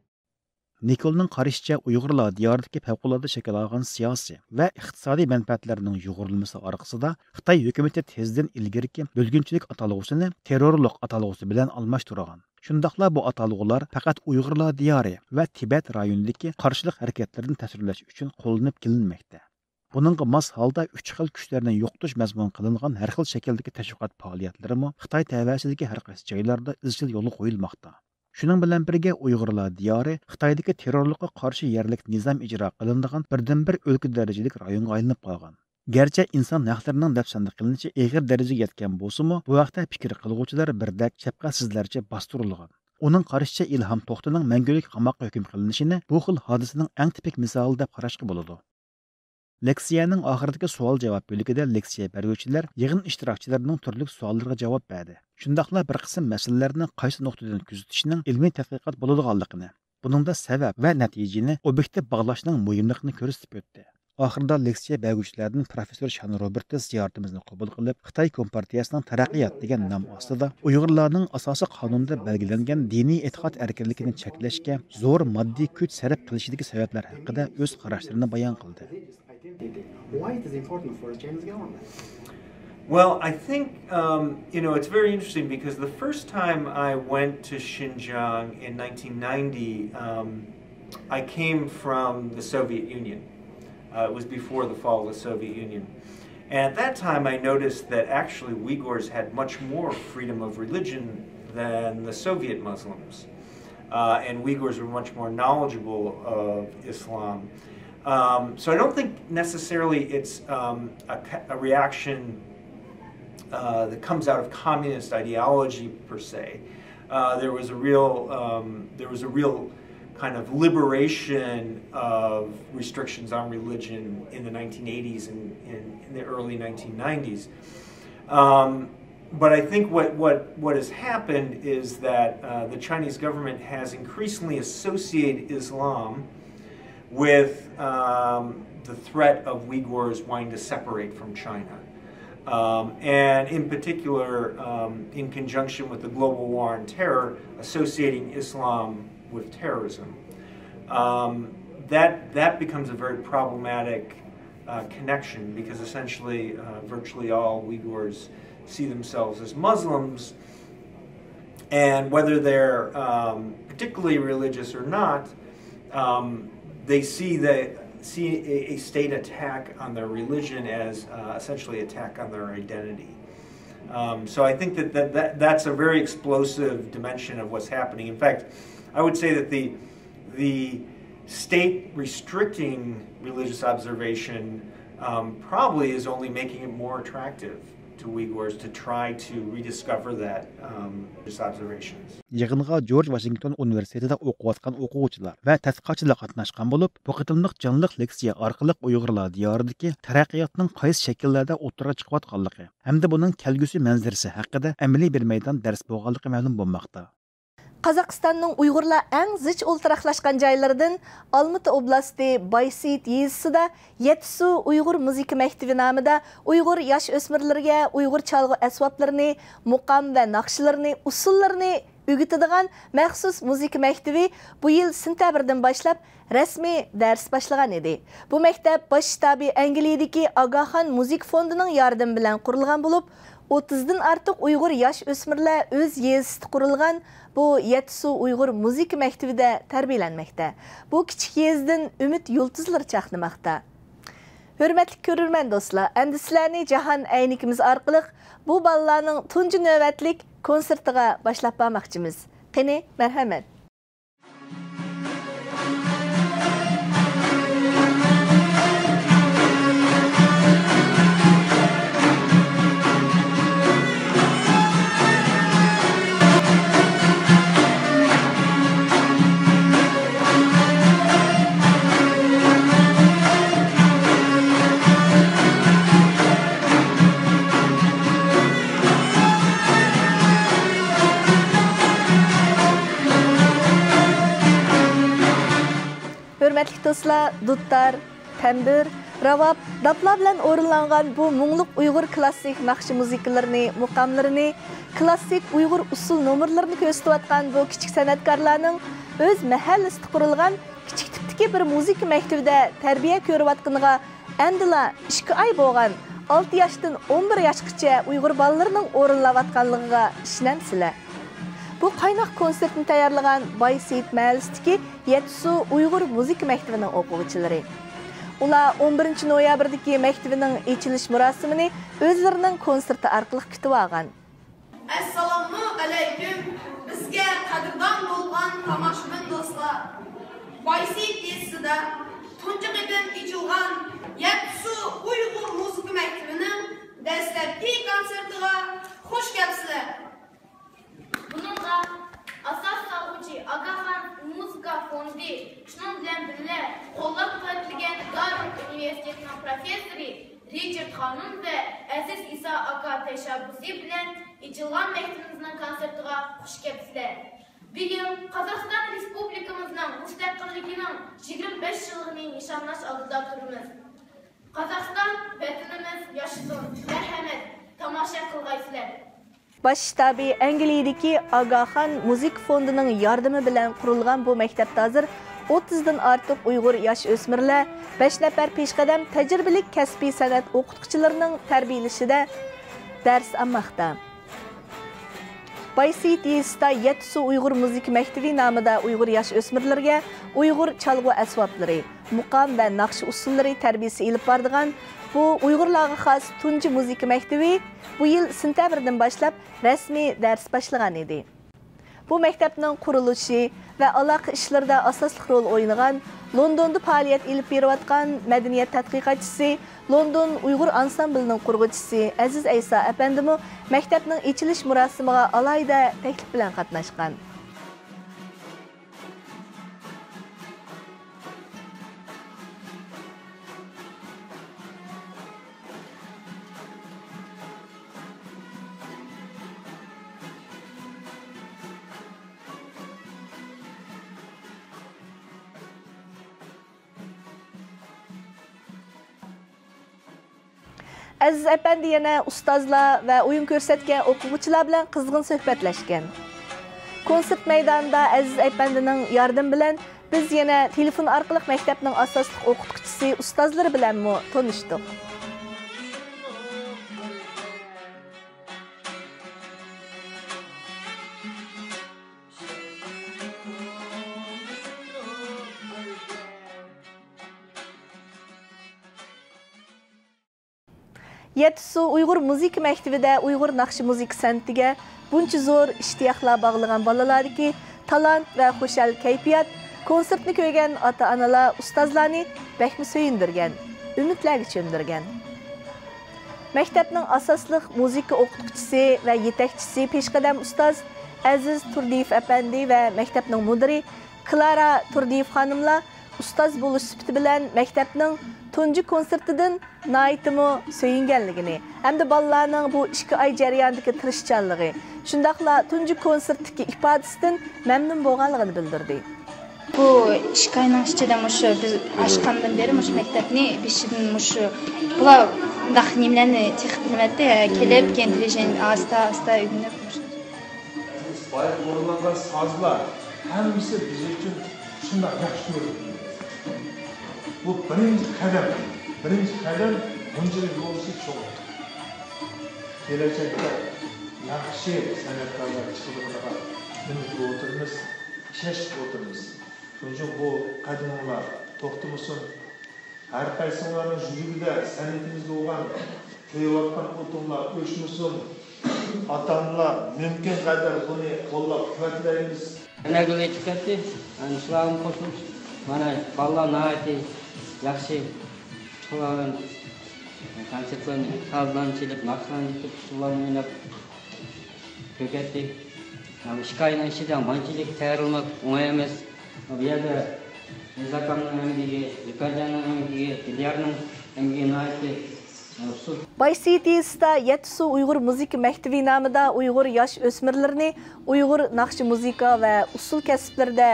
نىكولنىڭ قارىشىچە، ئۇيغۇرلار دىيارىدىكى پەۋقۇلئاددە شەكىل ئالغان سىياسىي ۋە ئىقتىسادىي مەنپەئەتلەرنىڭ يۇغۇرۇلمىسى ئارقىسىدا خىتاي ھۆكۈمىتى تېزدىن ئىلگىرىكى بۆلگۈنچىلىك ئاتالغۇسىنى تېررورلۇق ئاتالغۇسى بىلەن ئالماشتۇرغان. شۇنداقلا بۇ ئاتالغۇلار پەقەت ئۇيغۇرلار دىيارى ۋە تىبەت رايونىدىكى قارشىلىق ھەرىكەتلىرىنى تەسۋىرلەش ئۈچۈن قوللىنىپ كېلىنمەكتە. بۇنىڭغا ماس ھالدا ئۈچ خىل كۈچلەرنى يوقىتىش مەزمۇنى قىلىنغان ھەر خىل شەكىلدىكى تەشۋىقات پائالىيەتلىرىمۇ خىتاي تەۋەسىدىكى ھەر قايسى جايلاردا ئىزچىل يولغا قويۇلماقتا. شۇنىڭ بىلەن بىرگە، ئۇيغۇرلار دىيارى خىتايدىكى تېررورلۇققا قارشى يەرلىك نىزام ئىجرا قىلىنىدىغان بىردىنبىر ئۆلكە دەرىجىلىك رايونغا ئايلىنىپ قالغان. گەرچە ئىنسان ھەقلىرىنىڭ دەپسەندە قىلىنىشى ئېغىر دەرىجىگە يەتكەن بولسىمۇ، بۇ ھەقتە پىكىر قىلغۇچىلار بىردەك شەپقەتسىزلەرچە باستۇرۇلغان. ئۇنىڭ قارىشىچە، ئىلھام توختىنىڭ مەڭگۈلۈك قاماققا ھۆكۈم قىلىنىشىنى بۇ خىل ھادىسىنىڭ ئەڭ تىپىك مىسالى دەپ قاراشقا بولىدۇ. لېكسىيەنىڭ ئاخىرىدىكى سوئال-جاۋاب بۆلىكىدە لېكسىيە بەرگۈچىلەر يىغىن ئىشتىراكچىلىرىنىڭ تۈرلۈك سوئاللىرىغا جاۋاب بەردى. شۇنداقلا بىر قىسىم مەسىلىلەرنى قايسى نۇقتىدىن كۆزىتىشنىڭ ئىلمىي تەتقىقات بولىدىغانلىقىنى، بۇنىڭدا سەۋەب ۋە نەتىجىنى ئوبيېكتىپ باغلاشنىڭ مۇھىملىقىنى كۆرسىتىپ ئۆتتى. ئاخىرىدا لېكسىيە بەرگۈچىلەردىن پروفېسسور شان روبېرتس زىيارىتىمىزنى قوبۇل قىلىپ، خىتاي كومپارتىيەسىنىڭ تەرەققىيات دېگەن نام ئاستىدا ئۇيغۇرلارنىڭ ئاساسىي قانۇندا بەلگىلەنگەن دىنىي ئېتىقاد ئەركىنلىكىنى چەكلەشكە زور ماددىي كۈچ سەرپ قىلىشىدىكى سەۋەبلەر ھەققىدە ئۆز قاراشلىرىنى بايان قىلدى. Why it is important for the Chinese government? Well, I think um, you know it's very interesting because the first time I went to Xinjiang in nineteen ninety, um, I came from the Soviet Union. Uh, it was before the fall of the Soviet Union. And at that time, I noticed that actually Uyghurs had much more freedom of religion than the Soviet Muslims. Uh, and Uyghurs were much more knowledgeable of Islam. Um, so I don't think necessarily it's um, a, a reaction uh, that comes out of communist ideology per se. Uh, there was a real, um, there was a real kind of liberation of restrictions on religion in the nineteen eighties and in, in the early nineteen nineties. Um, but I think what, what, what has happened is that uh, the Chinese government has increasingly associated Islam with um, the threat of Uyghurs wanting to separate from China. Um, and in particular, um, in conjunction with the global war on terror, associating Islam with terrorism. Um, that, that becomes a very problematic uh, connection because essentially uh, virtually all Uyghurs see themselves as Muslims, and whether they're um, particularly religious or not, um, they see the see a, a state attack on their religion as uh, essentially attack on their identity. Um, so I think that, that, that that's a very explosive dimension of what's happening. In fact, I would say that the the state restricting religious observation um, probably is only making it more attractive to Uyghurs to try to rediscover that um, religious observations. يىغىنغا جورج ۋاشىنگتون ئۇنىۋېرسىتېتىدا ئوقۇۋاتقان ئوقۇغۇچىلار ۋە تەتقىقاتچىلار قاتناشقان بولۇپ، بۇ قېتىملىق جانلىق لېكسىيە ئارقىلىق ئۇيغۇرلار دىيارىدىكى تەرەققىياتنىڭ قايسى شەكىللەردە ئوتتۇرىغا چىقىۋاتقانلىقى ھەمدە بۇنىڭ كەلگۈسى مەنزىرىسى ھەققىدە ئەمەلىي بىر مەيدان دەرس بولغانلىقى مەلۇم بولماقتا. قازاقىستاننىڭ ئۇيغۇرلار ئەڭ زىچ ئولتۇراقلاشقان جايلىرىدىن ئالمىتى ئوبلاستى بايسېيىت يېزىسىدا يەتتىسۇ ئۇيغۇر مۇزىكا مەكتىۋى نامىدا ئۇيغۇر ياش ئۆسمۈرلىرىگە ئۇيغۇر چالغۇ ئەسۋابلىرىنى، مۇقام ۋە ناخشىلىرىنى، ئۇسسۇللىرىنى ئۆگىتىدىغان مەخسۇس مۇزىكا مەكتىۋى بۇ يىل سېنتەبىردىن باشلاپ رەسمىي دەرس باشلىغان ئىدى. بۇ مەكتەپ باش شتابى ئەنگلىيەدىكى ئاگاخان مۇزىكا فوندىنىڭ ياردىمى بىلەن قۇرۇلغان بولۇپ، ئوتتۇزدىن ئارتۇق ئۇيغۇر ياش ئۆسمۈرلەر ئۆز يېزىسىدا قۇرۇلغان بۇ يەتتىسۇ ئۇيغۇر مۇزىكا مەكتىۋىدە تەربىيەلەنمەكتە. بۇ كىچىك يېزىدىن ئۈمىد يۇلتۇزلىرى چاقنىماقتا. ھۆرمەتلىك كۆرۈرمەن دوستلار، ئەمدى سىلەرنى جاھان ئەينىكىمىز ئارقىلىق بۇ بالىلارنىڭ تۇنجى نۆۋەتلىك كونسېرتىغا باشلاپ بارماقچىمىز. قېنى، مەرھەمەت! ھۆرمەتلىك دوستلار، دۇتار، تەمبۇر، راۋاب، داپلار بىلەن ئورۇنلانغان بۇ مۇڭلۇق ئۇيغۇر كلاسسىك ناخشا مۇزىكىلىرىنى، مۇقاملىرىنى، كلاسسىك ئۇيغۇر ئۇسسۇل نومۇرلىرىنى كۆرسىتىۋاتقان بۇ كىچىك سەنئەتكارلارنىڭ ئۆز مەھەللىسىدە قۇرۇلغان كىچىك تىپتىكى بىر مۇزىكا مەكتىۋىدە تەربىيە كۆرۈۋاتقىنىغا ئەمدىلا ئىككى ئاي بولغان ئالتە ياشتىن ئون بىر ياشقىچە ئۇيغۇر بالىلىرىنىڭ ئورۇنلاۋاتقانلىقىغا ئىشىنەمسىلەر؟ بۇ قايناق كونسېرتنى تەييارلىغان بايسېيىت مەھەللىسىدىكى يەتتىسۇ ئۇيغۇر مۇزىكا مەكتىۋىنىڭ ئوقۇغۇچىلىرى. ئۇلار ئون بىرىنچى نويابىردىكى مەكتىۋىنىڭ ئېچىلىش مۇراسىمىنى ئۆزلىرىنىڭ كونسېرتى ئارقىلىق كۈتۈۋالغان. ئەسسالامۇ ئەلەيكۇم، بىزگە قەدىردان بولغان تاماشىبىن دوستلار! بايسېيىت يېزىسىدا تۇنجى قېتىم ئېچىلغان يەتتىسۇ ئۇيغۇر مۇزىكا مەكتىۋىنىڭ دەسلەپكى كونسېرتىغا خۇش كەپسىلەر! بۇنىڭغا ئاساس سالغۇچى ئاگاخان مۇزىكا فوندى، شۇنىڭ بىلەن بىللە، قوللاپ قۇۋۋەتلىگەن گارۋارد ئۇنىۋېرسىتېتىنىڭ پروفېسسورى رىچارد خانىم ۋە ئەزىز ئىسا ئاكا تەشەببۇسى بىلەن ئېچىلغان مەكتىپىمىزنىڭ كونسېرتىغا خۇش كەپسىلەر! بىيىل قازاقىستان رېسپۇبلىكىمىزنىڭ مۇستەقىللىكىنىڭ يىگىرمە بەش يىللىقىنى نىشانلاش ئالدىدا تۇرىمىز. قازاقىستان ۋەتىنىمىز ياشىسۇن! مەرھەمەت، تاماشا قىلغايسىلەر! باش شتابى ئەنگلىيەدىكى ئاگاخان مۇزىكا فوندىنىڭ ياردىمى بىلەن قۇرۇلغان بۇ مەكتەپتە ھازىر ئوتتۇزدىن ئارتۇق ئۇيغۇر ياش ئۆسمۈرلەر، بەش نەپەر پېشقەدەم تەجرىبىلىك كەسپىي سەنئەت ئوقۇتقۇچىلىرىنىڭ تەربىيەلىشىدە دەرس ئالماقتا. بايسېيىت يېزىسىدا يەتتىسۇ ئۇيغۇر مۇزىكا مەكتىۋى نامىدا ئۇيغۇر ياش ئۆسمۈرلىرىگە ئۇيغۇر چالغۇ ئەسۋابلىرى، مۇقام ۋە ناخشا ئۇسسۇللىرى تەربىيىسى ئېلىپ بارىدىغان بۇ ئۇيغۇرلارغا خاس تۇنجى مۇزىكا مەكتىۋى بۇ يىل سېنتەبىردىن باشلاپ رەسمىي دەرس باشلىغان ئىدى. بۇ مەكتەپنىڭ قۇرۇلۇشى ۋە ئالاقە ئىشلىرىدا ئاساسلىق رول ئوينىغان، لوندوندا پائالىيەت ئېلىپ بېرىۋاتقان مەدەنىيەت تەتقىقاتچىسى، لوندون ئۇيغۇر ئانسامبىلىنىڭ قۇرغۇچىسى ئەزىز ئەيسا ئەپەندىمۇ مەكتەپنىڭ ئېچىلىش مۇراسىمىغا ئالاھىدە تەكلىپ بىلەن قاتناشقان. ئەزىز ئەپەندى يەنە ئۇستازلار ۋە ئويۇن كۆرسەتكەن ئوقۇغۇچىلار بىلەن قىزغىن سۆھبەتلەشكەن. كونسېرت مەيدانىدا ئەزىز ئەپەندىنىڭ ياردىمى بىلەن بىز يەنە تېلېفون ئارقىلىق مەكتەپنىڭ ئاساسلىق ئوقۇتقۇچىسى، ئۇستازلىرى بىلەنمۇ تونۇشتۇق. يەتتىسۇ ئۇيغۇر مۇزىكا مەكتىۋىدە ئۇيغۇر ناخشا مۇزىكا سەنئىتىگە بۇنچە زور ئىشتىياقلار باغلىغان بالىلارىكى تالانت ۋە خۇشال كەيپىيات، كونسېرتنى كۆرگەن ئاتا-ئانىلار، ئۇستازلارنى بەكمۇ سۆيۈندۈرگەن، ئۈمىدلەرگە چۆمدۈرگەن. مەكتەپنىڭ ئاساسلىق مۇزىكا ئوقۇتقۇچىسى ۋە يېتەكچىسى پېشقەدەم ئۇستاز ئەزىز تۇردىيېۋ ئەپەندى ۋە مەكتەپنىڭ مۇدىرى كلارا تۇردىيېۋ خانىملار ئۇستاز بولۇش سۈپىتى بىلەن مەكتەپنىڭ تۇنجى كونسېرتىدىن ناھايىتىمۇ سۆيۈنگەنلىكىنى ھەمدە بالىلارنىڭ بۇ ئىككى ئاي جەريانىدىكى تىرىشچانلىقى، شۇنداقلا تۇنجى كونسېرتتىكى ئىپادىسىدىن مەمنۇن بولغانلىقىنى بىلدۈردى. بۇ ئىككى ئاينىڭ ئىچىدە مۇشۇ بىز ئاچقاندىن بېرى مۇشۇ مەكتەپنى بېشىدىن مۇشۇ بۇلار مۇنداق نېمىلەرنى تېخى بىلمەيتتى، كېلىپ، كېيىن دىۋىژن ئاستا ئاستا ئۆگىنىپ مۇشۇ. بايىقى ئورۇنلانغان سازلار ھەممىسى بىز ئۈچۈن شۇنداق ياخشى كۆرۈنىدۇ. بۇ بىرىنچى قەدەم، بىرىنچى قەدەم بۇنچىلىك بولۇشى چوڭ. كېلەچەكتە ياخشى سەنئەتكارلار چىقىدىغىنىغا ئۈمىد قىلىپ ئولتۇرىمىز، ئىشەنچ قىلىپ ئولتۇرىمىز. شۇنىڭ ئۈچۈن بۇ قەدىمىڭلار توختىمىسۇن. ھەر قايسىڭلارنىڭ يۈرىكىدە سەنئىتىمىزگە بولغان كۆيۈۋاتقان ئوتۇڭلار ئۆچمىسۇن. ئاتا-ئانىلار مۇمكىن قەدەر بۇنى قوللاپ قۇۋۋەتلەيمىز. يەنە گۈل ئېچىپ كەتتى. ئەنە شۇلارغىمۇ قوشۇلۇپ، مانا بالىلار ناھايىتى ياخشى شۇلار بىلەن كونسېرتلارنى، سازلارنى چېلىپ، ناخشىلارنى ئېيتىپ، ئۇسسۇللارنى ئويناپ كۆركەتتى. ئىككى ئاينىڭ ئىچىدە مانچىلىك تەييارلىماق ئوڭاي ئەمەس. بۇ يەردە رىزا ئاكامنىڭ ئەمگىكى، زۇكارجاننىڭ ئەمگىكى، دىليارنىڭ ئەمگىكى ناھايىتى ئۇسسۇل. بايسېيىت يېزىسىدا يەتتە سۇ ئۇيغۇر مۇزىكا مەكتىۋى نامىدا ئۇيغۇر ياش ئۆسمۈرلىرىنى ئۇيغۇر ناخشا، مۇزىكا ۋە ئۇسسۇل كەسىپلىرىدە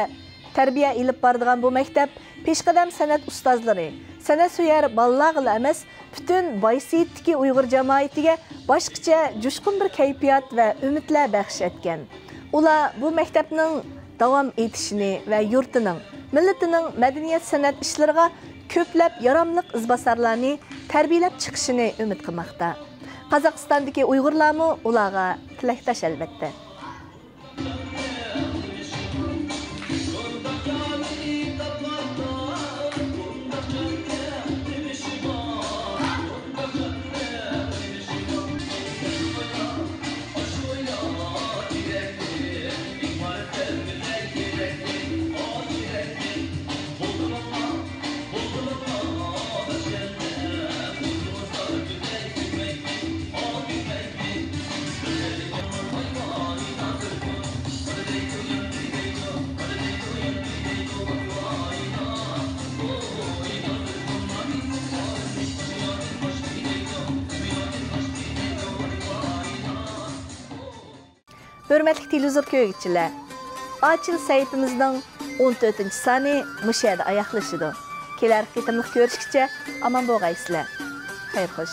تەربىيە ئېلىپ بارىدىغان بۇ مەكتەپ پېشقەدەم سەنئەت ئۇستازلىرى، سەنئەت سۆيەر بالىلارغىلا ئەمەس، پۈتۈن بايسېيىتتىكى ئۇيغۇر جامائىتىگە باشقىچە جۇشقۇن بىر كەيپىيات ۋە ئۈمىدلەر بەخش ئەتكەن. ئۇلار بۇ مەكتەپنىڭ داۋام ئېتىشىنى ۋە يۇرتىنىڭ، مىللىتىنىڭ مەدەنىيەت، سەنئەت ئىشلىرىغا كۆپلەپ ياراملىق ئىزباسارلارنى تەربىيەلەپ چىقىشىنى ئۈمىد قىلماقتا. قازاقىستاندىكى ئۇيغۇرلارمۇ ئۇلارغا تىلەكداش، ئەلۋەتتە. ھۆرمەتلىك تېلېۋىزور كۆرگۈچىلەر، ئاچىل سەھىپىمىزنىڭ ئون تۆتىنچى سانى مۇشۇ يەردە ئاياغلىشىدۇ. كېلەر قېتىملىق كۆرۈشكىچە ئامان بولغايسىلەر. خەير خوش.